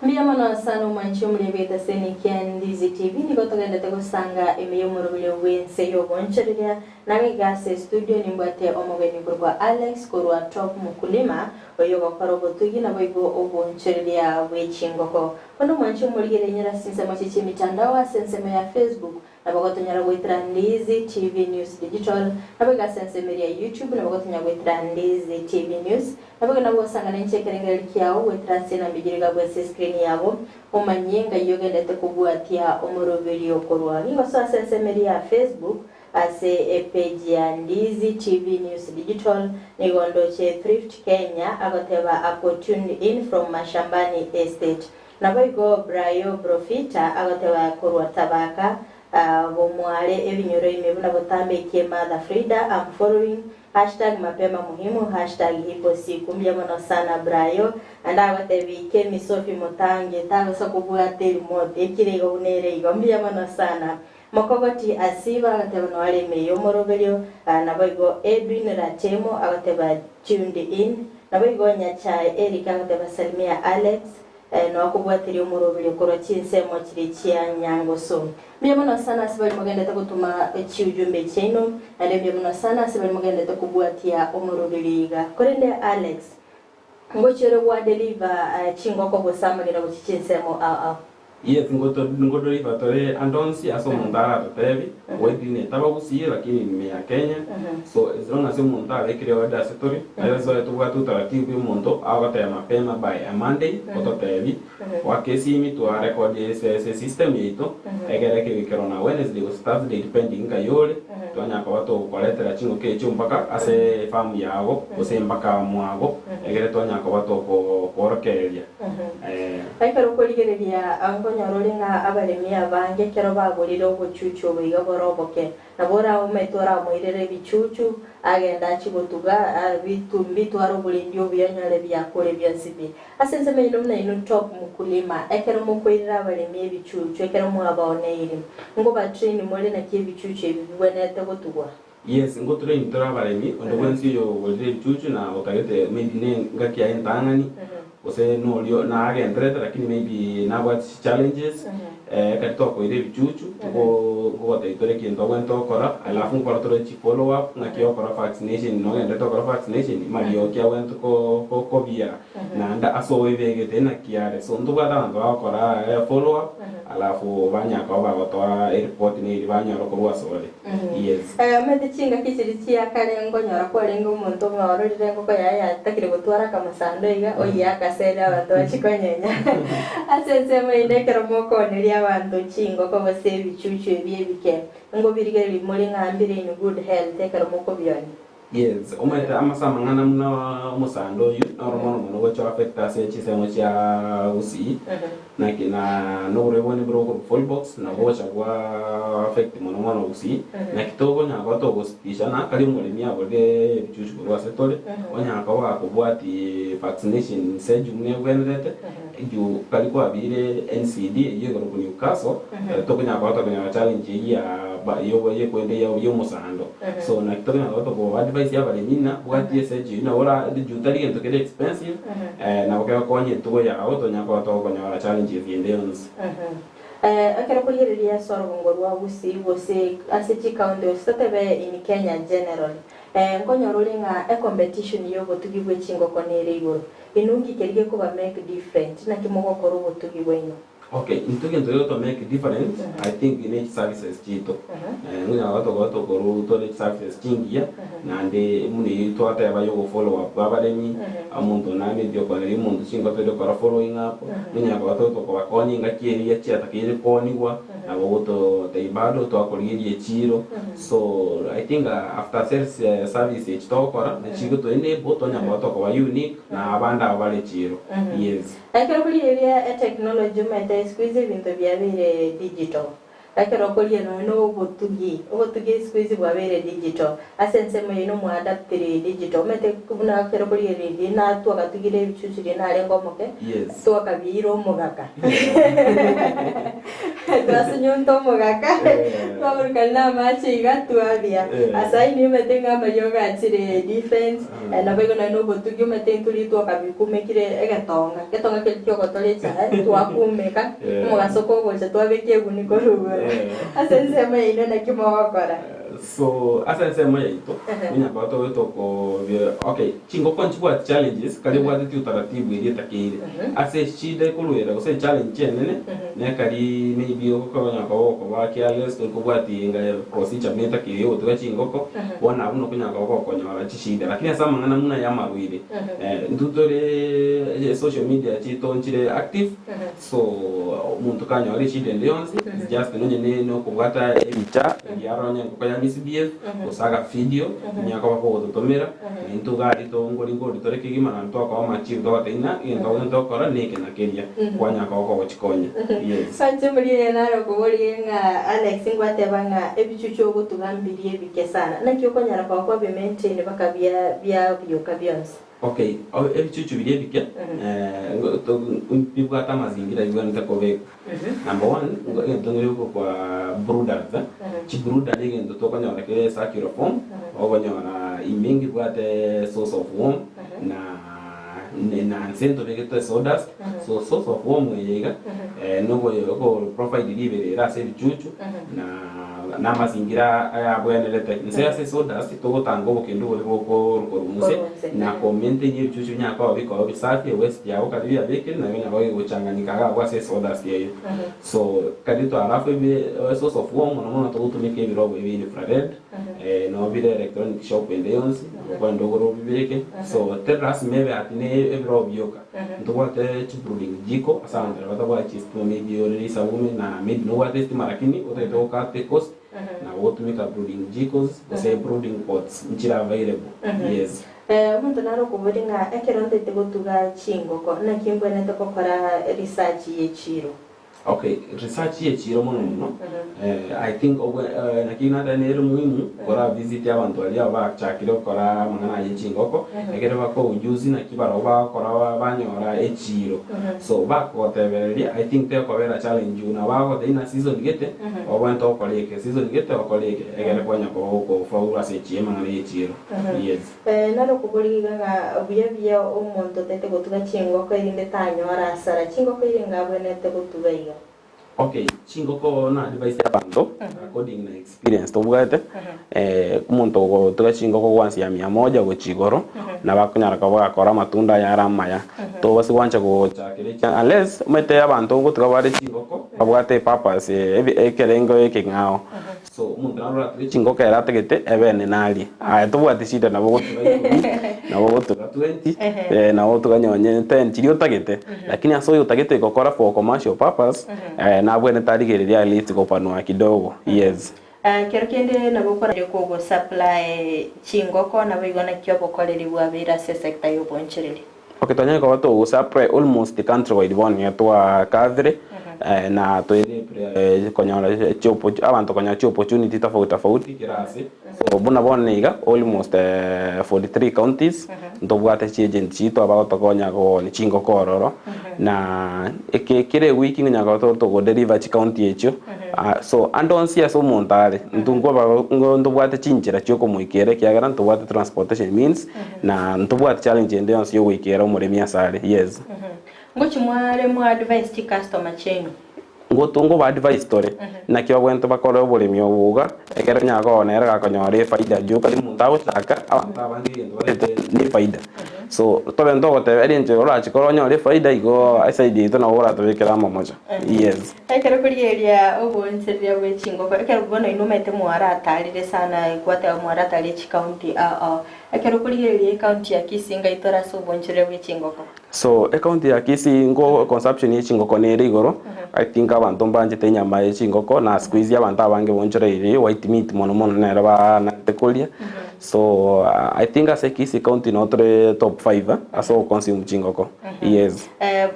Mbuya mono sana omwanchi omorebe etaseni kia Ndizi TV nigo togendete gosanga ime y'omorobere bw'ense y'obonchereria nagaiga ase studio nimbwate omogeni korwa Alex korwa Top Mukulima oyo ogokora obotugi nabo igo obonchereria bw'echingoko. Bono omwanchi omorigere nyora ase ensemo chiche emitandao ase ensemo ya Facebook nabo gotonyara goetera Ndizi TV News Digital nabo iga ase ensemo eria ya YouTube nabo gotonyara goetera Ndizi TV News nabo iga nabo gosanga na inche ekerengereri kiao goetera ase enamba eywo iga bwase escreen yabo omanye ng'ai ogendete kobwatia omoroberi okorwa. Nigo ase ensemo eria ya Facebook ase epage ya Ndizi TV News Digital nigo ndoche Thrift Kenya agoteba ako tuned in from Mashambani Estate. Nabo igo Brayo Profita agoteba korwa Tabaka bomware ebinyoro ime buna botambekie Mother Frida I'm following hashtag mapema muhimu hashtag ipo siku mbuya mono sana Brayo ande agotebi Kemi Sophie Mutange tagosa kobwata erimote ekire igo buna ere igo mbuya mono sana Mokogoti Asiba agateba noare ime y'omoroberio nabo igo Edwin Ratemo agateba tuned in nabo igo Nyachae Eric agateba salimia Alex noakobwatiria omoroberio korwa chinsemo chiri chia nyangoso. Mbuya mono sana ase bari mogendete gotuma chiujumbe chiaino naende mbuya mono sana ase bari mogendete kobwatia omoroberio iga. Korende Alex ngochiore gwa deliver chingoko gose amagena gochi chinsemo ao ao. Yes, ngodoliva tore andonsi ase omonto aratotebi waithine tabagusie lakini ime ya Kenya. So as long as omonto abekire order ase tori nayo so tobwate utaratibu omonto agoteba mapema by a Monday ototebi wakesimi twarekodi ase system yaito egere kebikero na Wednesday gose Thursday depending ngayore twanyaka togokoretera ching'oka echio mpaka ase farm yago gose mpaka mwago egere twanyaka tokorokereria. Ekero okorigereria nkonyora ore ng'a abaremi abange ekero bagorire obochuchu obo iga bore oboke nabo oraomete oramoirere ebichuchu agenda achi gotuga bitware oborendi obuya onyore biakore bionsi pi. Ase ensemo eywo buna inwe Top Mukulima ekero mokoirera abaremi ebichuchu ekero mwabaoneire ngobatrain more naki ebichuchu ebi bibwenerete gotugwa. Yes, ngotrain tore abaremi onde bwensi oyo ogorire ebichuchu na otagete maybe ne ngaki yaye entang'ani gose norio nagenderete lakini maybe nabwate challenges ekero twakoire ebichuchu ngogotebia tore ekinto obwenerete gokora alafu nkora tore chi follow up ng'aki okora vaccination nogenderete gokora vaccination marioki abwenerete kobiara naende ase oibegete naki are so ntobwate abanto bagokora follow up. Alafu banyara koba bagotoa eripoti neri banyora korwa asore. Yes. Omanyete chingaki chiria chia kare nkonyora kwarenge omonto ng'a ororire engoko yaye yatakire gotwara akamasando iga, oyio akaseria abanto bachie konyenya. Ase ensemo eyio nekero mokooneria abanto chingoko gose ebichuchu ebi ebike, ngobirigereria more ng'a mbire in good health ekero mokobionia. Yes, omanyete amase amang'ana buna omosando oyio noro mono mono gocha affect ase chinsemo chia Gusii, naki na noborwaire bonde bore okorwa fowl box nabo bogocha bwa affect mono mono Gusii, naki tokonyara koba togositishana kari omoremi agorire ebichuchu korwa ase tore, onyara koba gakobwati vaccination schedule buna ebwenerete, juu kari kwabeire NCD eyio ekorokwa Newcastle, tokonyara koba tokonyora challenge eyio ya ba yobo yekwende ya omosando. So naki tokonyara koba tokoba advise abaremi ng'a bwatia esearch eyio nabo ora juu tari gento kere expensive, nabo kegokonya etugo yago tonyara koba tokonyora challenges ende yonsi. Ekero okorigereria ase orogongo rwa Gusii gose ase chicounty gose totebe in Kenya generally, nkonyora ore ng'a ecompetition ya obotugi bwe chingoko nere igoro. Inwe nki keria gekoba make different? Naki mogokora obotugi bwaino? Okay, intwe egento kegoto make different, I think ne chiservices chiaito. Ng'onyara gotoka tokorwa tore chiservices chingiya, naende buna eyio twateba ya ogofollow up bwa abaremi, omonto nameti okoneria omonto chingoto erio okora following up, nonyara koba togotokobakonya engaki eria chiatakeire koonigwa, nabo ogototebia bado twakorigeria echiro. So I think after sales service echi togokora, nachi goto enable twanyara koba tokoba unique na abande aba bare echiro. Yes. Ekero okorigereria etechnology omanyete siku hizi ebinto biabeire digital. Ekero okoria nonya na obotugi, obotugi siku hizi bwabeire digital. Ase ensemo yaino mwaadaptire digital. Omanyete buna ekero okorigereria riria natwagatugire ebichuchu riria narenge omoke, Yes. twakabiira omogaka. Twasunyunta omogaka, twaburukania na amache iga twabia. Ase ayio niomanyete ng'a amariogo achire different, naboigo nonya na obotugi omanyete intwe riria twakabikumekire egetonga, egetonga keria kiogotora echae twakumeka, omogaso kogocha twabeka eguni korwa igoro. Ase ensemo yaino naki mogokora? So ase ensemo yaito, onye koba tobe tokobia okay, chingoko nchibwati challenges kare ebwateti utaratibu eria etakeire. Ase eshida ekorwera gose echallenge enene, nekari maybe okonya koba okoba careless tori kobwati enga procedure buna etakeire ya ogotuga chingoko, bono abwo nokonyara koba gokonyora chishida. Lakini ase amang'ana buna ya amarwaire, intwe tore social media chiaito nchire active, So omonto kanyora eshida ende yonsi is just nonye ne nokobwata ebicha eria aronye engoko ya misbehave gose agavideo nigo akoba kogototomera na intwe iga aria tongori ngori tore kegima naende twakoa amachibu togotebia ng'a egento gento togokora neke na keria kwanyara koba kogochikonya yes. Inche morigereria nare okoboria ng'a Alex ngwateba ng'a ebichuchu ogotuga mbiria ebike sana naki okonyara koba kwabi maintain baka bia biabioka bionsi. Okay, ebichuchu biria ebike bibwate amazingira bibwenerete kobekwa. Number one, egento nkere gokwa brooders, chibrooder na egento tokonyora kere circular form, okonyora ime ngebwate source of warm na na nse ntobegete sawdust, so source of warm eye iga nogo eko provide riberera ase ebichuchu na. na amazingira ayabwenerete. Inse ase sawdust togotanga obokendu boria bokorwa inse, na komaintain ebichuchu binyare koba bikoba bisafi, ewaste yabo kare biabekire nayo nabo egochanganyika iga abwo ase esawdust eyio. So kari to alafu ebe source of warm mono mono togotumeka ebirogo ebi infrared, nabo bire electronic shop ende yonsi, okoenda ogore obibeke, so teri lasima ebe ati ne ebirogo bioka. Ntobwate chibrooding jiko ase abanto baria batabwati chistima maybe ore risabume na maybe nobwate estima lakini otagete go cut the cost nabo ogotumeka brooding jikos gose brooding pots nchire available yes. Omonto nare okoboria ng'a ekero ntete gotuga chingoko naki mbwenerete gokora research ye chiro? Okay, research ye chiro mono mono I think obwe naki nateba nere muhimu kora visit abanto baria bachakire gokora amang'ana aya echingoko ekere bakoa ujuzi naki barabwo bagokora banyora echiro so bakogotebereria I think tekobera challenge buna bagogotebia ng'a season gete obwenerete okore eke season gete okore eke egere kwanya koba gokofaulu ase echi amang'ana ye echiro yes. Naro okoboria iga ng'a buya buya omonto otaete gotuga chingoko erinde tanyore asara, chingoko ire inga abwenerete gotuga iga? Okay, chingoko na advice abanto according na experience tobwate, omonto ogotuga chingoko gwansi ya mia moja gochia igoro, nabo akonyara koba agakora amatunda aye are amaya. Tobasi gwancha gochakera echi unless omanyete abanto ngotuga bare chingoko. Babwate epurpose ekerengo ekeng'ao. So omonto naro oratuge chingoko ere atagete ebe enene arie. Aye tobwati shida nabo ogotuga ikomi, nabo ogotuga twenty, nabo ogotuga nonye ten chiria otagete. Lakini ase oyo otagete gokora for commercial purpose, nabwenerete arigererie at least gopanua kidogo, yes. Ekero kende nabo okorare kogosupply chingoko naboigo naki obokoreri bwabeire ase esector y'obonchereri. Okay twanyare koba togosupply almost country wide bono nigo twakavire na toenepire konyora abanto konyora chiopportunity tofauti tofauti kera ase. So buna bono iga almost 43 counties ntobwate chiagent chiaito abagotokonya koonia chingoko ororo na eke kera ewiki ngonya koba togodeliver chicounty echio. So ande onsi ase omonto are intwe nkoba ntobwate chinchera chiokomoikera ekiagera ntobwate transportation means Na ntobwati challenge ende yonsi yogoikera omoremi asare. Yes. Ngochi mware mwa advise chi customer chiaino? Ngoto ngoba advise tore, naki babwenerete bakore oboremi obo iga, ekero onye akoona ere gakonyora efaida juu kari omonto agochaka, abanto abange egento barete ne efaida. So tobe ntogoteba eri enchera orache kore onyore efaida igo eside yaito nabo oratobekere amamocha. Yes. Ekero korigereria oboonchoreria bwe chingoko, ekero bono inwe omanyete mwaratarire sana, gwateba mwaratarire chicounty ao ao. Ekero okorigereria ecounty ya Kisii ngai tore ase obonchoreria bwe chingoko? So ecounty ya Kisii nko consumption ye chingoko nere igoro, I think abanto mbanchete enyama ye chingoko na siku hizi abanto abange bonchoreire white meat mono mono nero banarete koria. So I think ase Kisii county no tore top five ase ogoconsume chingoko, yes.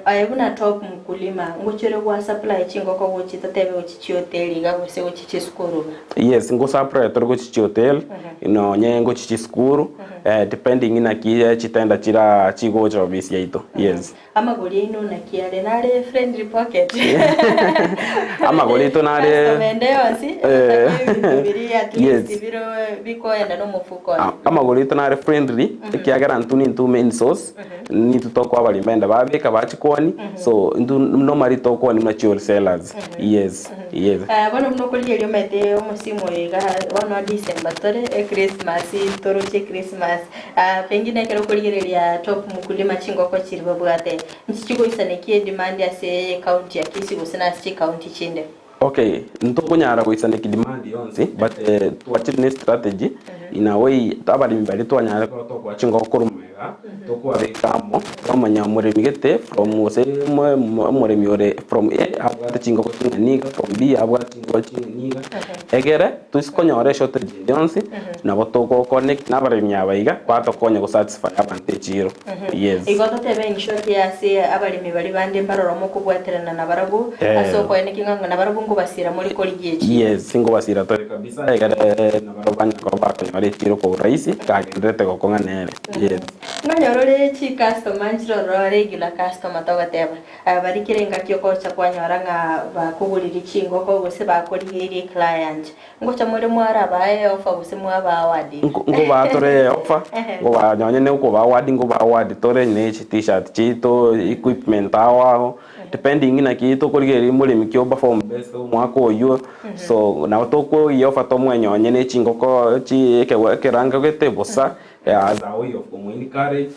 Aye buna top mkulima, ngochire gwa supply chingoko gochi totebe gochi chihoteli iga gose gochi chisukuru iga? Yes, ngo supply tore gochi chihoteli, nonye ngochi chisukuru, depending naki chitender chira chigocha ofisi yaito, yes. Amagori aino naki are? Nare friendly pocket? Amagori aito nare Customer ende yonsi egotaka ebinto biria at least bire bikoenda na omofuko oye. Amagori aito nare friendly, ekiagera intwe nintwe main source, Nintwe tokoa abaremi baenda babeka bachikoni so intwe normally tokoni buna chiwholesalers yes yes. Bono buna okorigereria omanyete omosimu oyo iga bono December tore echristmas toroche echristmas pengine ekero okorigereria top mkulima chingoko chiria babwate nchi chigoisanekia edemand ase ecounty ya Kisii gose na ase chicounty chinde? Okay, ntokonyara goisaneki demand yonsi but twachire ne strategy in a way abaremi baria twanyarire korwa tokoa chingoko korwa magega tokobabeka amo twamanya omoremi gete from gose omoremi ore from A abwate chingoko ching'ani iga from B abwate chingoko ching'ani iga egere toise konyora eshortage ende yonsi nabo togo connect na abaremi aba iga batokonye go satisfy abanto echiro yes. Igo totebe in short ase abaremi baria bande mbaroro mokobwaterana nabarabwo ase okoenekia ng'a nabarabwo nkobasira more korigia echiro. Yes, nkobasira tore kabisa egere nabarabwo banyare koba bakonyora echiro kwa urahisi kagendererete gokong'a nere. Yes. Ngonyora ore chicustomer nchirororo regular customer togoteba baria kera engaki ogocha kwanyora ng'a bakogoririe chingoko gose bakorigeirie client. Ngocha more mwarabae eofa gose mwabaa award? Nkobaa tore eofa, nkobaa nonye ne okobaa award nkobaa award tore ne chi t-shirt chiaito, equipment ao ao, depending naki tokorigereria moremi ki operform best omwaka oywo, so nabo tokoyia ofa tomoe nonye ne chingoko chi ekewa ekerango gete bosa, as a way of komo encourage,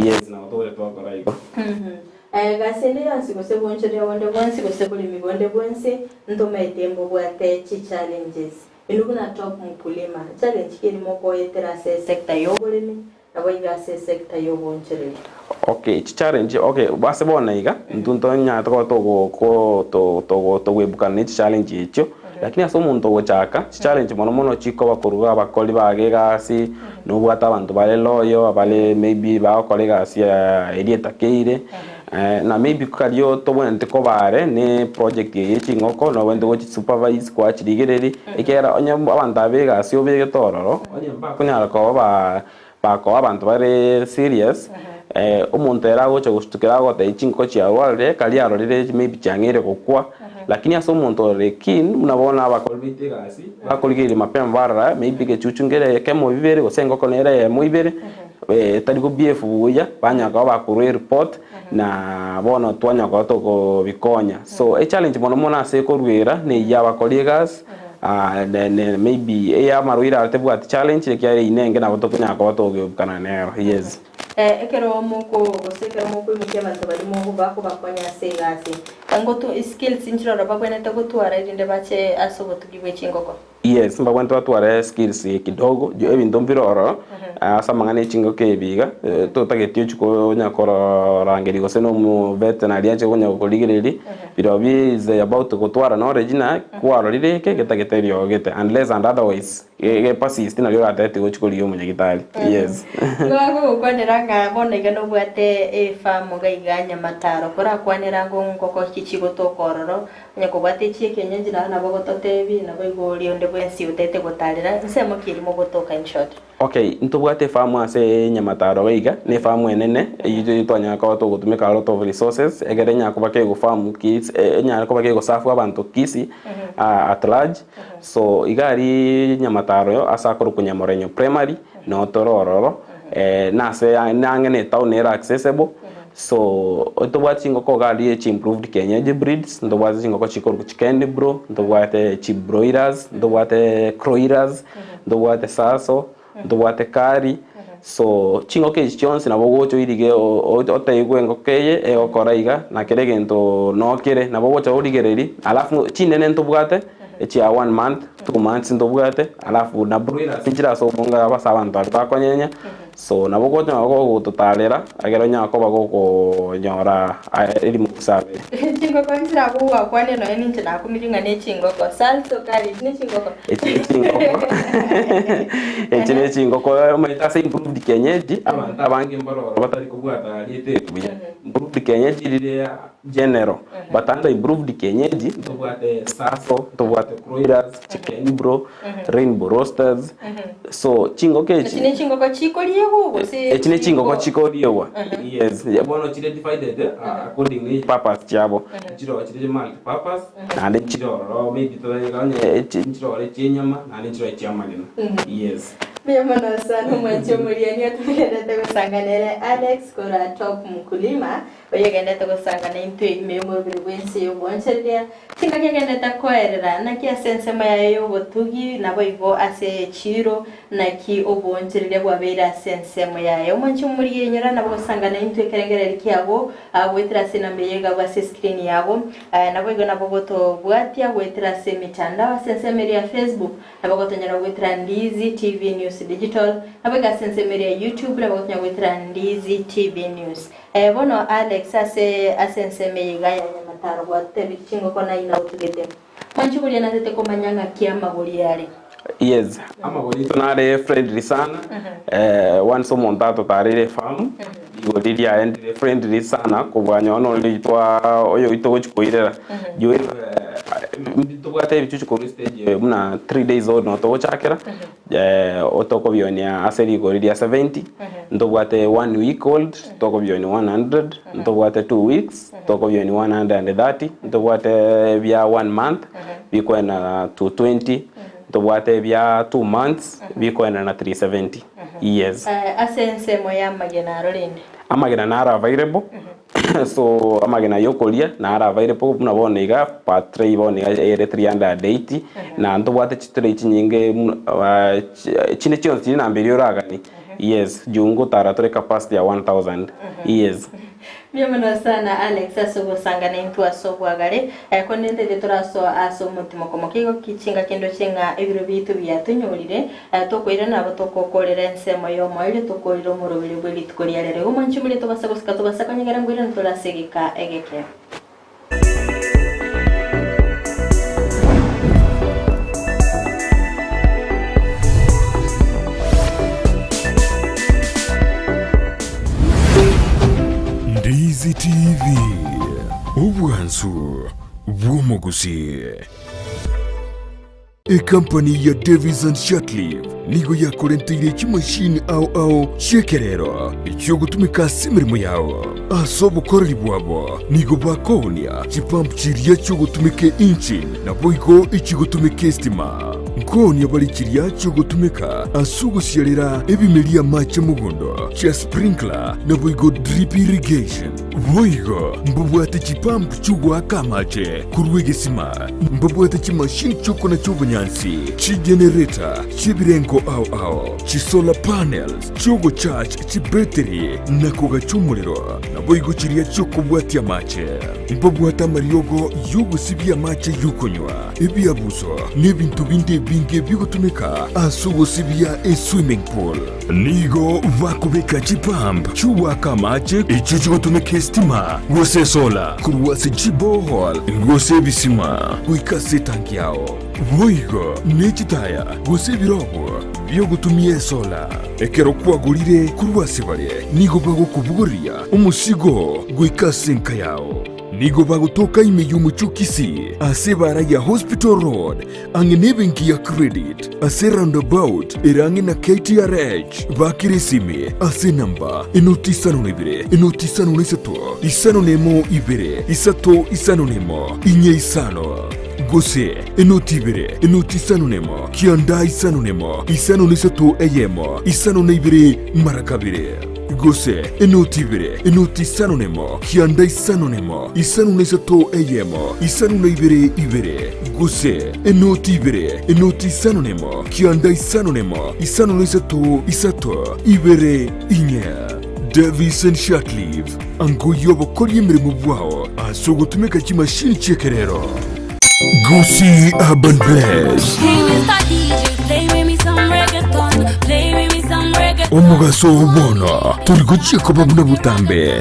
yes nabo togocha twakora igo. Egasi ende yonsi gose bwonchoria bonde bwonsi gose boremi bonde bwonsi ntomaete mbobwate chi challenges. Inwe buna top mkulima, challenge ki erimo okoetera ase esector yoboremi naboigo ase esector yobwonchoreria? Okay, chi challenge, okay, ase bono iga, intwe ntonyarete koba togo ko to togo togoebukana ne chichallenge echio, lakini ase omonto ogochaka, chichallenge mono mono chikoba korwa abakori bago egasi, Nobwate abanto bare loyal, bare maybe bagokora egasi eria etakeire, na maybe karia tobwenerete koba are ne project eye ye chingoko nobwenerete gochi supervise kwachirigereria, ekiagera onye abanto aba ba egasi obegete ororo, onye mbakonyara koba ba bakoba abanto bare serious, omonto ere agocha gosutukera agotebia chingoko chiarwarire, karia arorire maybe chiang'eire gokwa, lakini ase omonto ore keen buna bono abakori baito egasi. Bakorigereria mapema barora maybe egechuchu nkere ekemo bibere gose engoko nere eyemo ibere etari gobehavu buya, banyara koba bakorwa ereport na bono twanyara koba tokobikonya. So echallenge mono mono ase ekoruera neyia abakori egasi maybe eya amarwaire aro tebwati challenge ekiagera eyio nenge nabo tokonyara koba togoebukana nero, yes. Ekero moko gose ekero mokoimokia abanto baria mogo bakobakonya ase egasi, ngotu skills nchiroro babwenerete gotwara erinde bache ase obotugi bwe chingoko? Yes, mbabwenerete batware skills kidogo, juu ebinto mbire ororo, ase amang'ana e chingoko ebi iga, totageti ochie konya kororangeria gose na omo veterinary ache konya gokorigereria, birobio is about gotwara knowledge na kwarorire eke getagete eriogete unless and otherwise. Ge persist nario oratebe tigochi korigia omonyagitari. Yes. Igo agogokwanera ng'a bono iga nobwate efarm iga iga Nyamataro, korakwanera ngo ngoko ki chigotoka ororo, onye kobwate echi ekienyeji naro nabo ogototebi, nabo igo oria onde bwensi otagete gotarera, nsemo ki eria mogotoka in short? Okay, ntobwate efarm ase Nyamataro iga iga, ne efarm enene, eyio twanyara koba togotumeka a lot of resources, egere enyare koba kegofarm kis enyare koba kegoserve abanto Kisii at large. So iga aria Nyamataro ase akorokwa Nyamorenyo Primary, noo tore ororo, nase nang'e na etown ere accessible, so ntobwate chingoko iga aria chi improved kienyeji breeds, ntobwate chingoko chikorokwa chi kenbro, ntobwate chi broilers, ntobwate croilers, ntobwate saso, ntobwate curry, so chingoko echi chionsi nabo ogocha oirige otebiwe engoko eye egokora iga na kera egento nokere, nabo ogocha origereria alafu chinene ntobwate echia one month, two months ntobwate alafu na broilers nchire ase obonge ase abanto baria bakonyenya, so nabo ogocha gogototarera ekero onyara koba gokonyora erimo gose abere. Chingoko nchire abwo gwakwanire nonya ninche nakumirie ng'a ne chingoko. Salso curry ne chingoko. Echi ne chingoko echi ne chingoko omanyete ase improved kienyeji abanto abange mbaroro batari kobwata rieta eri buya. Improved kienyeji riria general but under improved kienyeji ntobwate saso, ntobwate broilers, chikenbro, rainbow roasters so chingoko echi Echi ne chingoko chikoriegwa gose echi ne chingoko chikoriegwa yes bono chire divided according ne purpose chiabo nchiroo chire multi purpose naende nchire ororo maybe toranyare onye nchire ore chienyama naende nchire ore chiamagena yes. Mbuya mono sana omwanchi omoriani otogenderete gosanga nere Alex korwa Top Mkulima. Oyogendete gosangana intwe ime y'omoroberi bw'ense y'ogwanchereria, chingaki agendete koerera, naki ase ensemo yaye y'obotugi, naboigo ase echiiro, naki oboonchereria bwabeire ase ensemo yaye. Omwanchi omorigereria inyora nabo gosangana intwe ekerengererio kiago, goetera ase enamba eye egabwe ase escreen yago, naboigo nabo gotobwatia goetera ase emetandao ase ensemo eria ya Facebook, Nabo gotonyora goetera Ndizi TV News Digital, naboigo ase ensemo eria ya YouTube nabo gotonyora goetera Ndizi TV News. Eh, bono Alex ase ase ensemo eye iga ya Nyamataro gwatotebirie chingoko naina otugete. Mwanchi boria natete komanya ng'aki amagori are. Yes, amagori aito nare friendly sana, eh, once omonto atotareire efarm, rigori riaye ndire friendly sana kobua nonye nonye twa oyo oito ogochi koirera. Juu ntobwate ebichuchu korwa estage buna 3 days old noo togochakera, otokobionia ase rigori ria 70, ntobwate one week old tokobionia 100, ntobwate 2 weeks tokobionia 130, ntobwate bia one month bikoenda 220, ntobwate ebia 2 months bikoenda na 370, yes. Ase ensemo y'amagena aro rende. Amagena naro available, so amagena yokoria naro available buna bono iga per tray bono iga ere 380 na ntobwate chitray chinyinge buna chinde chionsi chiri namba eria oraganie yes juu ngotara tore capacity ya 1000 yes. Mbuya mono sana Alex ase ogosangana intwe ase obwagare, korende ntete torasoa ase omotimoko moke igo ki chingaki ndoche ng'a ebiro biaito biatonyorire, Tokoirana nabo togokorera ensemo y'omoerio tokorire omoroberio bwe rituko ria rero. Igo mwanche moria tobasa gosika tobasa konyegera ngoirana tore ase egeka egeke. Ndizi TV, obwansu bw'omogusii. Ekampani ya Davies and Shatliff nigo yakorenteire chimashini ao ao chi'ekerero echiogotumeka ase emeremo yao. Ase obokoreri bwabo nigo bakoonia chipump chiria chiogotumeka engine naboigo echigotumeka estima. Nkoonia bare chiria chiogotumeka ase ogosiarera ebimeria amache mogondo, chia sprinkler, naboigo drip irrigation. Boigo mbabwate chipump chi'ogoaka amache korwa egesima, mbabwate chimashini chi'okonacha obonyansi, chigenerator chi'ebirengo ao ao, chisolar panels chi'ogocharge chibetiri na kogacha omorero, naboigo chiria chi'okobwatia amache. Mbabwate amariogo y'ogosibia amache y'okonywa, ebiabuso, na ebinto binde ebinge bigotumeka ase ogosibia eswimming pool. Nigo bakobeka chipump chi'ogoaka amache echio chigotumeka esitima gose esola korwa ase chiborehole gose ebisima goika ase etanki yao. Boigo ne chitaya gose ebirogo bi'ogotumia esola. Ekero kwagorire korwa ase bare, nigo bagokobogoria omosigo goika ase enka yao. Nigo bagotoka ime y'omochie o Kisii ase ebaara ya Hospital Road ang'e nebenki ya Credit ase roundabout ere ang'e na KTRH. Bakire esimi ase enamba enoti isano na ibere enoti isano na isato isano na emo ibere isato isano na emo inye isano gose enoti ibere enoti isano na emo kianda isano na emo isano na isato eyemo isano na ibere mara kabere. Gose enoti ibere, enoti isano nemo, kianda isano nemo, isano na isato eyemo, isano na ibere ibere. Gose enoti ibere, enoti isano nemo, kianda isano nemo, isano na isato isato ibere inye. Davison Shatliff, ango y'obokoria emeremo bwao ase ogotumeka chimashini chi'ekerero. Gusii Urban Blaze. Hey, Mr. DJ, play with me some reggaeton. Play with me some reggaeton. Omogaso oo bono tori gochia koba buna botambe.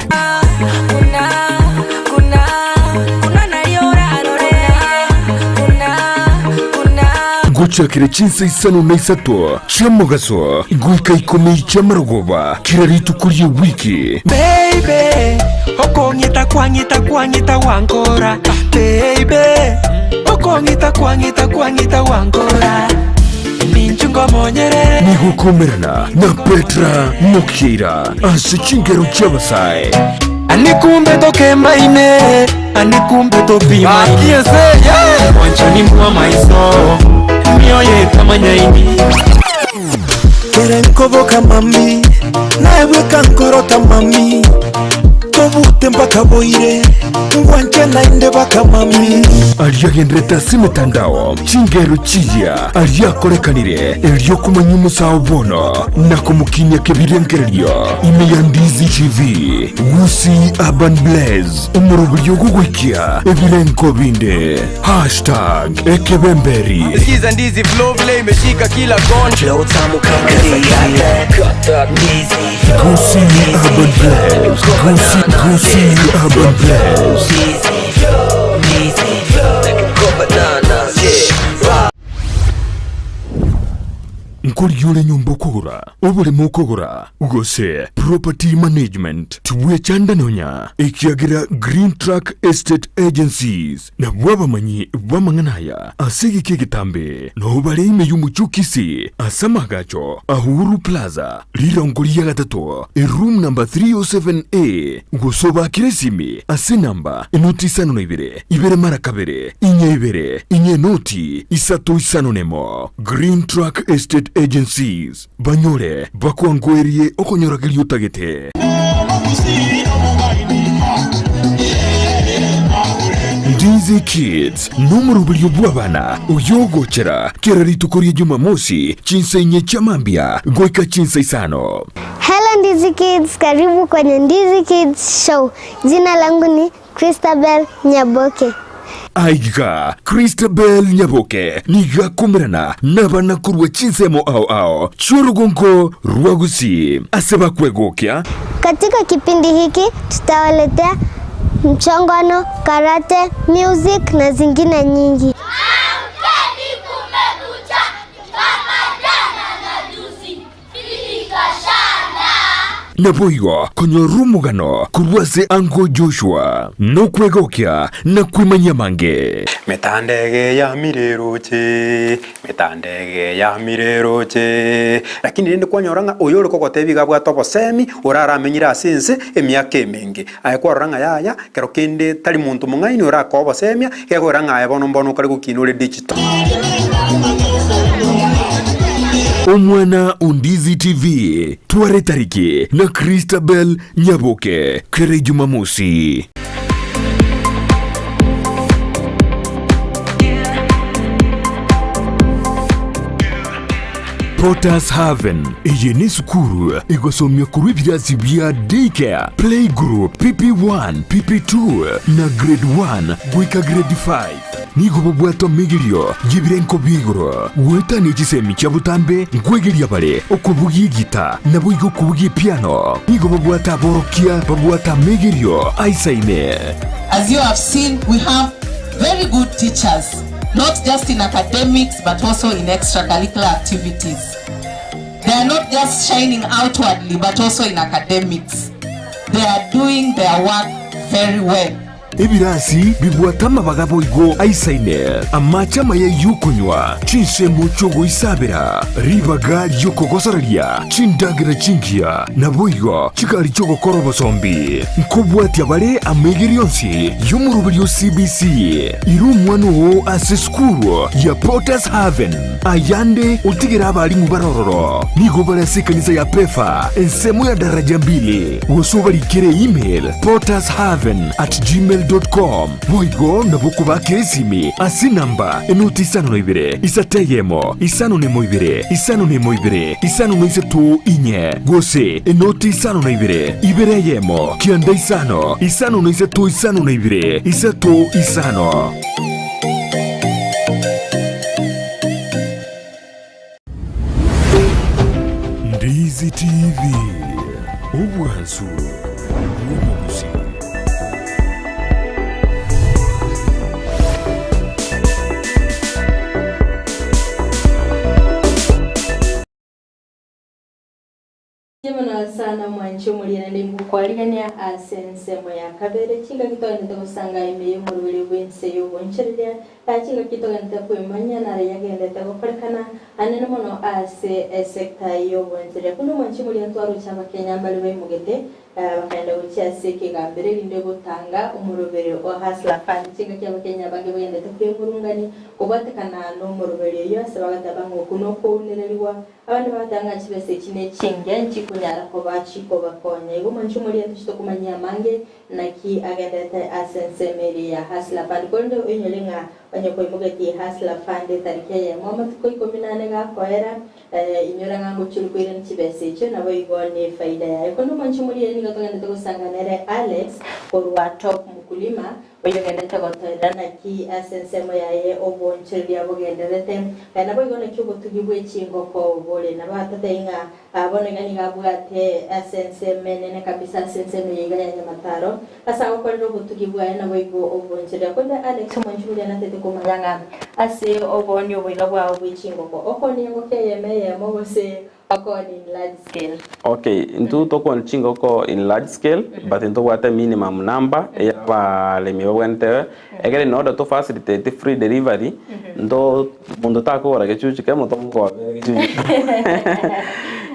Gochakera chinsa isano na isato chi'omogaso goika ikomi chi'amarogoba kera rituko ri'ewiki. Baby, okong'ita kwang'ita kwang'ita gwankora Baby, okong'ita kwang'ita kwang'ita gwankora Ninchu ngomonyerere Nigo okomerana na Petra Mokeira ase chingero chi'abasae. Ani kumbe tokembaine Ani kumbe topimaine Mwanchani mwa maiso Mioyo etamanyaini Kere nkoboka mami naebweka nkorota mami tobute mpaka boire ngwanche naende baka mami Aria agenderete ase emetandao, chingero chiria aria akorekanire erio komanya omosao bono na komokinia kebirengererio ime ya Ndizi TV, Gusii Urban Blaze, omoroberio ogogoikia ebirengo binde. Hashtag ekebemberi. Sikiza ndizi flow vile imeshika kila kona. Flow tamu kama ndizi. Gusii Urban Blaze. Gusii, Gusii Urban Blaze. Nkorigia ore nyomba okogora, oboremo okogora, gose property management, tibwechanda nonya, ekiagera Green Track Estate Agencies nabwo abamanyi b'amang'ana aya ase egeka egetambe, nao bare ime y'omochie o Kisii ase amaagacho a Uhuru Plaza, rirongo ria gatato, eroom number 307A, gose obaakere esimi ase enamba enoti isano na ibere, ibere mara kabere, inye ibere, inye enoti isato isano nemo. Green Track Estate Agencies, banyore bakwangoerie okonyora keria otagete. Ndizi Kids nomoroberio bw'abana oyogochera kera rituko ria Jumamosi chinsa inye chia mambia goika chinsa isano. Hello Ndizi Kids, karibu kwenye Ndizi Kids Show. Jina langu ni Christabel Nyaboke. Aiga Christabel Nyaboke nigo akomerana nabana korwa chinsemo ao ao chi'orugongo rwa Gusii ase bakwegokia. Katika kipindi hiki tutawaletea mchongano, karate, music na zingine nyingi. Amkeni kumekucha kama jana na juzi. Naboigo konyora omogano korwa ase Uncle Joshua, nokwegokia na kwemanyia amange. Metandege yamire roche, metandege yamire roche. Lakini rende kwanyora ng'a oyo ore kogotebia iga abwate obosemi, oraramenyire ase ense emiaka emenge. Aye kwarora ng'a yaya, kero kende tari monto mong'aini orakoe obosemia, gekogera ng'a aye bono mbono okare gokina ore digital. Omwana Ondizi TV, tware tariki na Christabel Nyaboke kera Jumamosi. Potters Haven eye nesukuru egosomia korwa ebirasi bia Daycare, Playgroup, PP1, PP2 na Grade 1 goika Grade 5. Nigo bobwate omegerio y'ebirenko bia igoro, goetania chisemi chia botambe nkwegeria bare okobugia egita naboigo okobugia epiano. Nigo babwate aborokia babwate amegerio aisaine. As you have seen, we have very good teachers, not just in academics but also in extracurricular activities. They are not just shining outwardly but also in academics. They are doing their work very well. Ebirasi bibwate amabaga boigo aisaine, amache amaya y'okonywa, chinsemo chi'ogoisabera, ribaga ri'okogosoreria, chindagera chingiya, naboigo chigari chi'ogokora obosombi. Nkobwatia bare amaigerio onsi y'omoroberio o CBC. Ira omwana oo ase esukuru ya Potter's Haven, ayande otigere abalimu bare ororo. Nigo bare ase ekanisa ya Pefa, ensemo ya Daraja Mbili, gose obarikere email pottershaven at gmail dot com. Boigo nabo okobakera esimi ase enamba enoti isano na ibere, isato eyemo, isano na emo ibere, isano na emo ibere, isano na isato inye, gose enoti isano na ibere, ibere eyemo, kianda isano, isano na isato isano na ibere, isato isano. Ndizi TV, obwansu bw'omogusii. Mono sana mwanche omorianani ngokwarigania ase ensemo ya kabere chingaki togenderete gosanga ime y'omorweri bw'ense y'obonchereria chingaki togenderete kwemanya nare yagenderete gokorekana anene mono ase esector y'obonchereria. Buna omwanche omoria ntwaroche abakenya mbare baimogete Bakaenda gochia ase ekegambero erinde gotanga omoroberio o Hustler Fund. Chingaki Abakenya abange bagendete kwemurungania kobwatekana nomoroberio oyio ase bagateba ng'a okwo nokounererigwa. Abande bagateba ng'a chibesa echi nechingiya nchikonyara koba chikobakonya. Igo mwanche omoria ntoche tokomanyia amange naki agenderete ase ensemo eria ya Hustler Fund. Korende oinyore ng'a onye koimogetie Hustler Fund etariki eyemo amatuko ikomi nane gakoera, Inyora ng'a ngochia koirania chibesa echio, naboigo nefaida yaye. Korende omwanchi omoria nigo togendete gosanga nere Alex korwa Top Mkulima, oyogendete gotoerera naki ase ensemo yaye oboonchoreria bogendererete, naboigo naki obotugi bwe chingoko bore. Nabo atatebie ng'a bono iga nigo abwate ase ensemo enene kabisa ase ensemo eye iga ya Nyamataro, ase agokorera obotugi bwaye naboigo oboonchoreria. Korende Alex omwanchi omoria natete komanya ng'a Ase oboonia oboiga bwao bwe chingoko, okoonia engoko eyemo eyemo gose okoonia in large scale? Okay, intwe tokoonia chingoko in large scale, but ntobwate minimum number eya abaremi babwenerete ekero in order to facilitate free delivery, nto monto takogora gechuchu kemo tomokoba gechuchu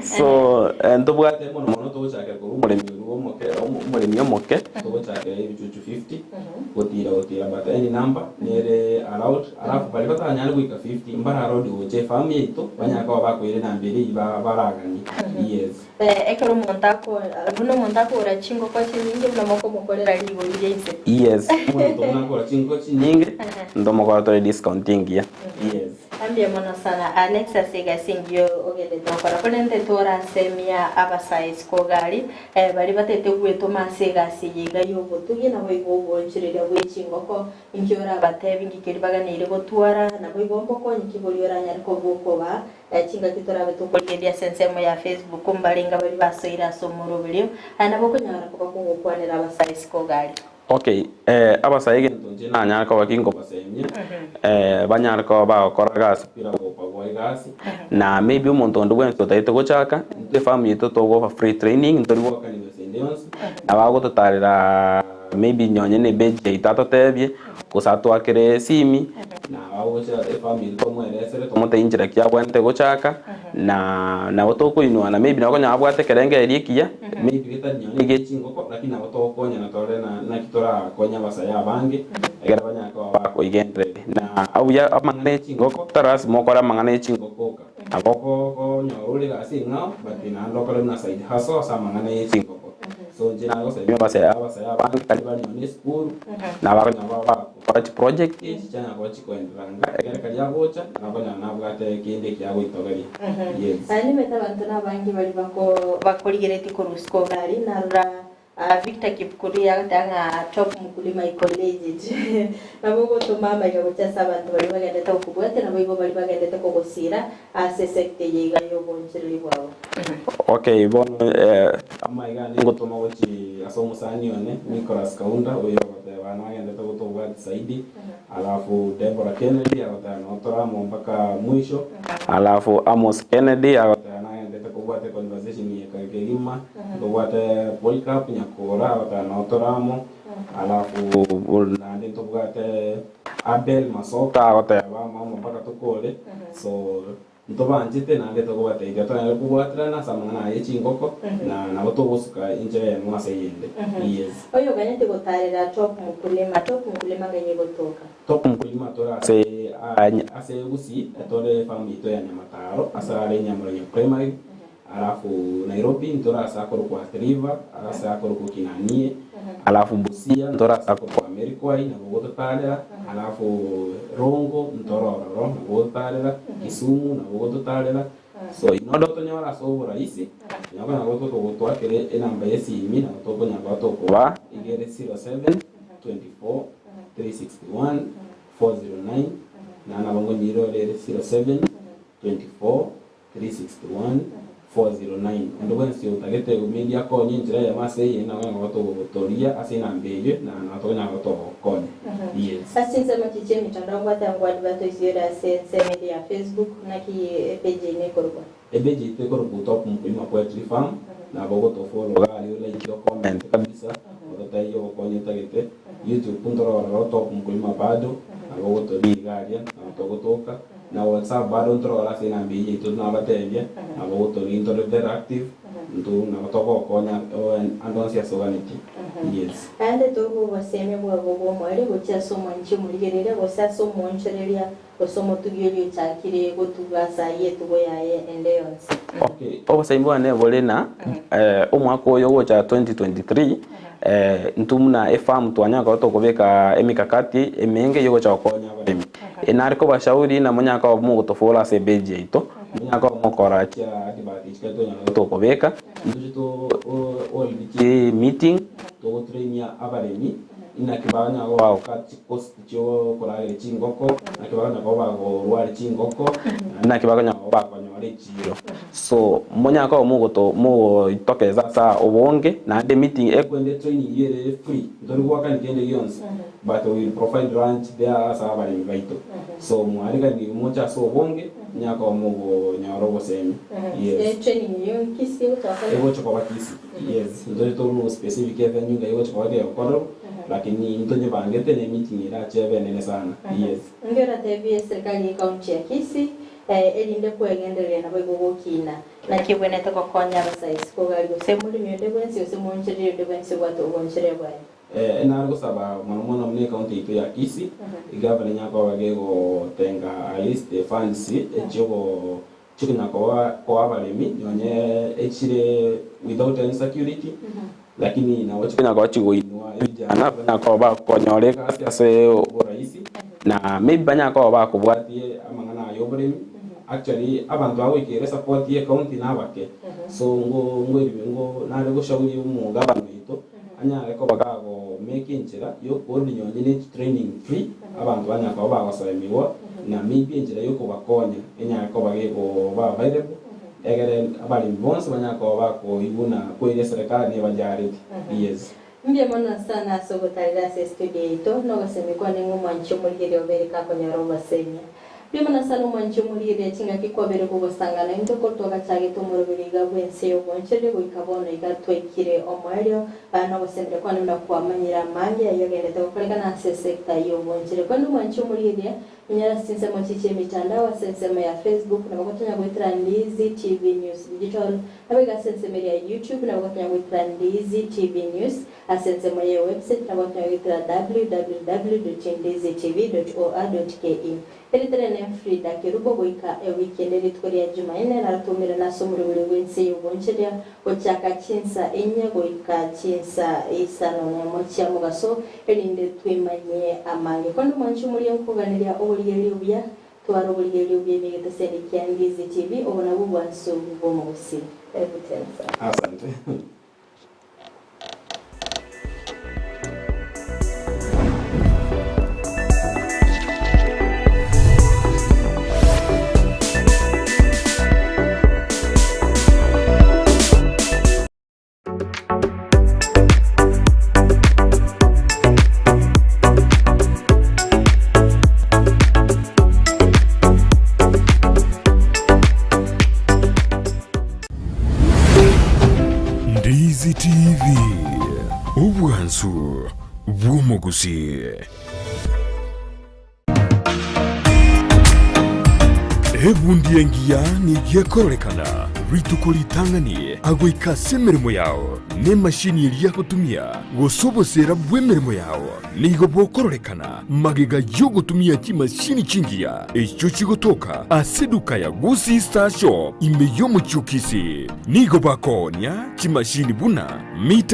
so ntobwate mono mono togochakera korwa omoremi orwo omoke omoremi omoke togochakera ebichuchu 50. Gotira gotira but any number nere allowed alafu baria bataranyare goika 50 mbare allowed gocha efarm yaito banyare koba bakoira enamba eria eyio baraganie yes. Ekero omonto ako buna omonto akogora chingoko chinyinge buna mokomokorera rigori ria inse. Yes, omonto buna akogora chingoko chinyinge ntomokora tore discount engiya yes. Mbuya mono sana Alex ase egasi engiya ogendete gokora korende torasemia abasae isiko gari Baria batete gwetoma ase egasi eye iga y'obotugi, naboigo oboonchoreria bwe chingoko, inki orabatebi, inki keria baganeire gotwara, naboigo mbokonye ki boria oranyare koba okobaa chingaki torabe tokorigereria ase ensemo ya Facebook, mbarenge baria basoire ase omoroberio, aye nabo okonyara koba kogokwanera abasae isiko iga aria. Okay, abasae egento inche nanyare koba kinkobasemia, banyare koba bagokora egasi bila gopagwa egasi, na maybe omonto onde bwensi otagete gochaka, intwe efarm yaito togofa free training, ntori goakania besa ende yonsi, nabo agototarera maybe nonye na ebeji yaito atotebie, gose atoakere esimi, nabo agocha efarm yaito tomoeresere tomotebie inchera ki abwenerete gochaka, na nabo tokoinuana maybe nabo okonyora abwate ekerengererio ekiya, maybe getari nonye na egie chingoko lakini nabo togokonyana torore na naki torakonye abasae abange ekero banyare koba bakoigendereria. Na obuya amang'ana ya chingoko tari lasima okore amang'ana ya chingoko oka, nabo oko. Okonyora ore egasi eng'ao but naende okore buna side hustle ase amang'ana ye chingoko. So inche nagosebia abasae abasae abange baria bare nonye na esukuru, na bakonyora ba bagokora chiproject echi chianya koba chikoenderera nka ekere karia agocha nakonyora nabwate kende ekiya agoitogeria. Yes. Aye nimanyete abanto nabange baria bako bakorigeretie korwa isiko iga aria, narora Victor Kipkurui agateba ng'a top mkulima iko legit. Nabo ogotoma amaiga gochia ase abanto baria bagendete gokobwatia naboigo baria bagendete kogosiira ase esecta eye iga y'obonchereri bwabo. Okay bono amaiga ane ngotoma gochi ase omosani one Nicholas Kaunda oyo ogoteba nagendete gotobwati zaidi, alafu Deborah Kennedy agoteba notore amo mpaka mwisho, alafu Amos Kennedy agoteba nagendete kobwata econversation eye kegima, Ntobwate Polycarp Nyakora agoteba noo tore amo, alafu naende ntobwate Abel Masoka agoteba amo amo mpaka tokore, so ntobanchete naende tokobatebia tonyare kobwaterana ase amang'ana aya ye chingoko na nabo togosuka enchera eyemo ase eyende. Yes. Oyo oganyete gotarera Top Mkulima, Top Mkulima ng'ai egotoka? Top Mkulima tore ase ase Gusii tore efarm yaito ya Nyamataro ase are Nyamurenyo Primary. Alafu Nairobi ntore ase akorokwa Athi River, ase akorokwa Kinanie, alafu Busia ntore ase akorokwa Amerikwai nabo ogototarera, alafu Rongo ntore ororo nabo ogototarera, Kisumu nabo ogototarera, so in order otonyore ase oborahisi, onye okonyara gotwakera enamba ya esimi nabo tokonyara koba tokoba iga ere 07 24 361 409, naende nabo nkonyeirora ere 07 24 361, 409. Onde bwensi otagete maybe akonye enchera eyemo ase eye nabo nigo togotoria ase enamba eyio na nabo tokonyara gotogokonya. Yes. Ase chinsemo chi chi'emitandao ngwateba ngwa advertise ore ase ensemo ende ya Facebook naki epage yaino ekorokwa? Epage yaito ekorokwa Top Mkulima Poetry Farm nabo ogotofollow iga aria olike okomente kabisa ototebie obokonyi otagete. YouTube ntore ororo Top Mkulima bado nabo ogotoria iga aria nabo togotoka. Na WhatsApp bado ntorore ase enamba eyio yaito nabatebia, nabo gotoria ntore very active, nto nabo togokonya ande onsi ase oganetie. Yes. Naende torue obosemia bwabo bw'omoerio gochia ase omwanchi omorigereria, gose ase omoonchoreria, gose omotugi oria ochakire gotuga ase ayio etugo yaye ende yonsi. Okay, obosemia bwane bore na omwaka oyo ogocha 2023, intwe buna efarm twanyara koba tokobeka emikakati emenge yogocha gokonya abaremi. Nare kobashauri na monyare koba mogotofollow ase epage yaito, monyare koba mokora chia advert echi kare twanyara koba tokobeka, ntoche to hold chi meeting, togotrainia abaremi, inaki banyara koba bagoka chicost chiokorageria chingoko, naki bakonyara koba bagorwaria chingoko, naende naki bakonyara koba bakonyora echiiro. So, monyare koba mogoto mogoitokeza ase obonge, naende emeeting ekwende etraining eyio ere free, ntori goakani kende gionsi, but we will provide lunch there ase abaremi baito. So mwariganigwe moche ase obonge, monyare koba mogonyora obosemi. Yes. Etraining eyio Kisii egocha gokora? Egocha koba Kisii, yes. Ntori toru specific evenue ng'a egocha koba kegokorerwa, lakini ntonyebangete na emeeting erache ebe enene sana, yes. Inki oratebie eserikari ye county ya Kisii erinde kwegendereria naboigo gokina? Naki ebwenerete gokonya abasae isiko gari gose moremi onde bwensi gose moonchoreria onde bwensi obwate obonchoreria bwaye? Nare gosaba mono mono buna ecounty yaito ya Kisii, egavana enyare koba gegotenga at least funds echiogo chikonya koa koa abaremi nonye echire without any security, lakini nabo chikonya koba chigoinua vijana banyare koba bakonyora egasi ase oborahisi, na maybe banyare koba bakobwatie amang'ana aya oboremi, actually abanto bagoikera esupport ye ecounty nabake, so ngo ngo nare goshauri omogavana oito. Anyare koba gagomeka enchera y'okoordia nonye ne chitraining free, abanto banyare koba bagosoemigwa, na maybe enchera y'okobakonya enyare koba gekoba available, egere abaremi bonsi banyare koba bakoigwa na koira eserekari nebajareti. Yes. Mbuya mono sana ase ogotarera ase estudio yaito, na ogosemia kwane ng'a omwanchi omorigereria obeire kakonyora obosemia. Mbuya mono sana omwanchi omorigereria chingaki kwabeire kogosangana intwe korwa twagachagete omoroberi iga bw'ense y'obonchereri goika bono iga twaikire omoerio nogosemeria kwane buna kwamanyire amange ayio agenderete gokorekana ase esecta y'obonchereri. Korende omwanchi omorigereria. Inyora ase chinsemo chi chi'emitandao ase ensemo ya Facebook nabo gotonya goetera Ndizi TV News Digital. Naboigo ase ensemo eria ya YouTube nabo gotonya goetera Ndizi TV News. Ase ensemo ye website nabo gotonya goetera www.ndizitv.or.ke. Erieta riane Frida Kerubo goika ewiki ende rituko ria Jumaine naratomerane ase omoroberi bw'ense y'oboncheria gochaka chinsa inye goika chinsa isano nemo chia mogaso, erinde twemanyie amange. Korende omwanchi omoria nkoganeria oborigereria obuya, twara oborigereria obuya ime egeteseni kia Ndizi TV, obo nabwo obwansu bw'omogusii. Karibu tena sana. Asante. Ndizi TV, obwansu bw'omogusii. Ebundi engiya nigo ekororekana rituko ritang'ani agoika ase emeremo yao, na emashini eria agotumia, gose oboseera bw'emeremo yao nigo bokororekana magega y'ogotumia chimashini chingiya echio chigotoka ase eduka ya Gusii Star Shop ime y'omochie o Kisii. Nigo bakoonia chimashini buna mita.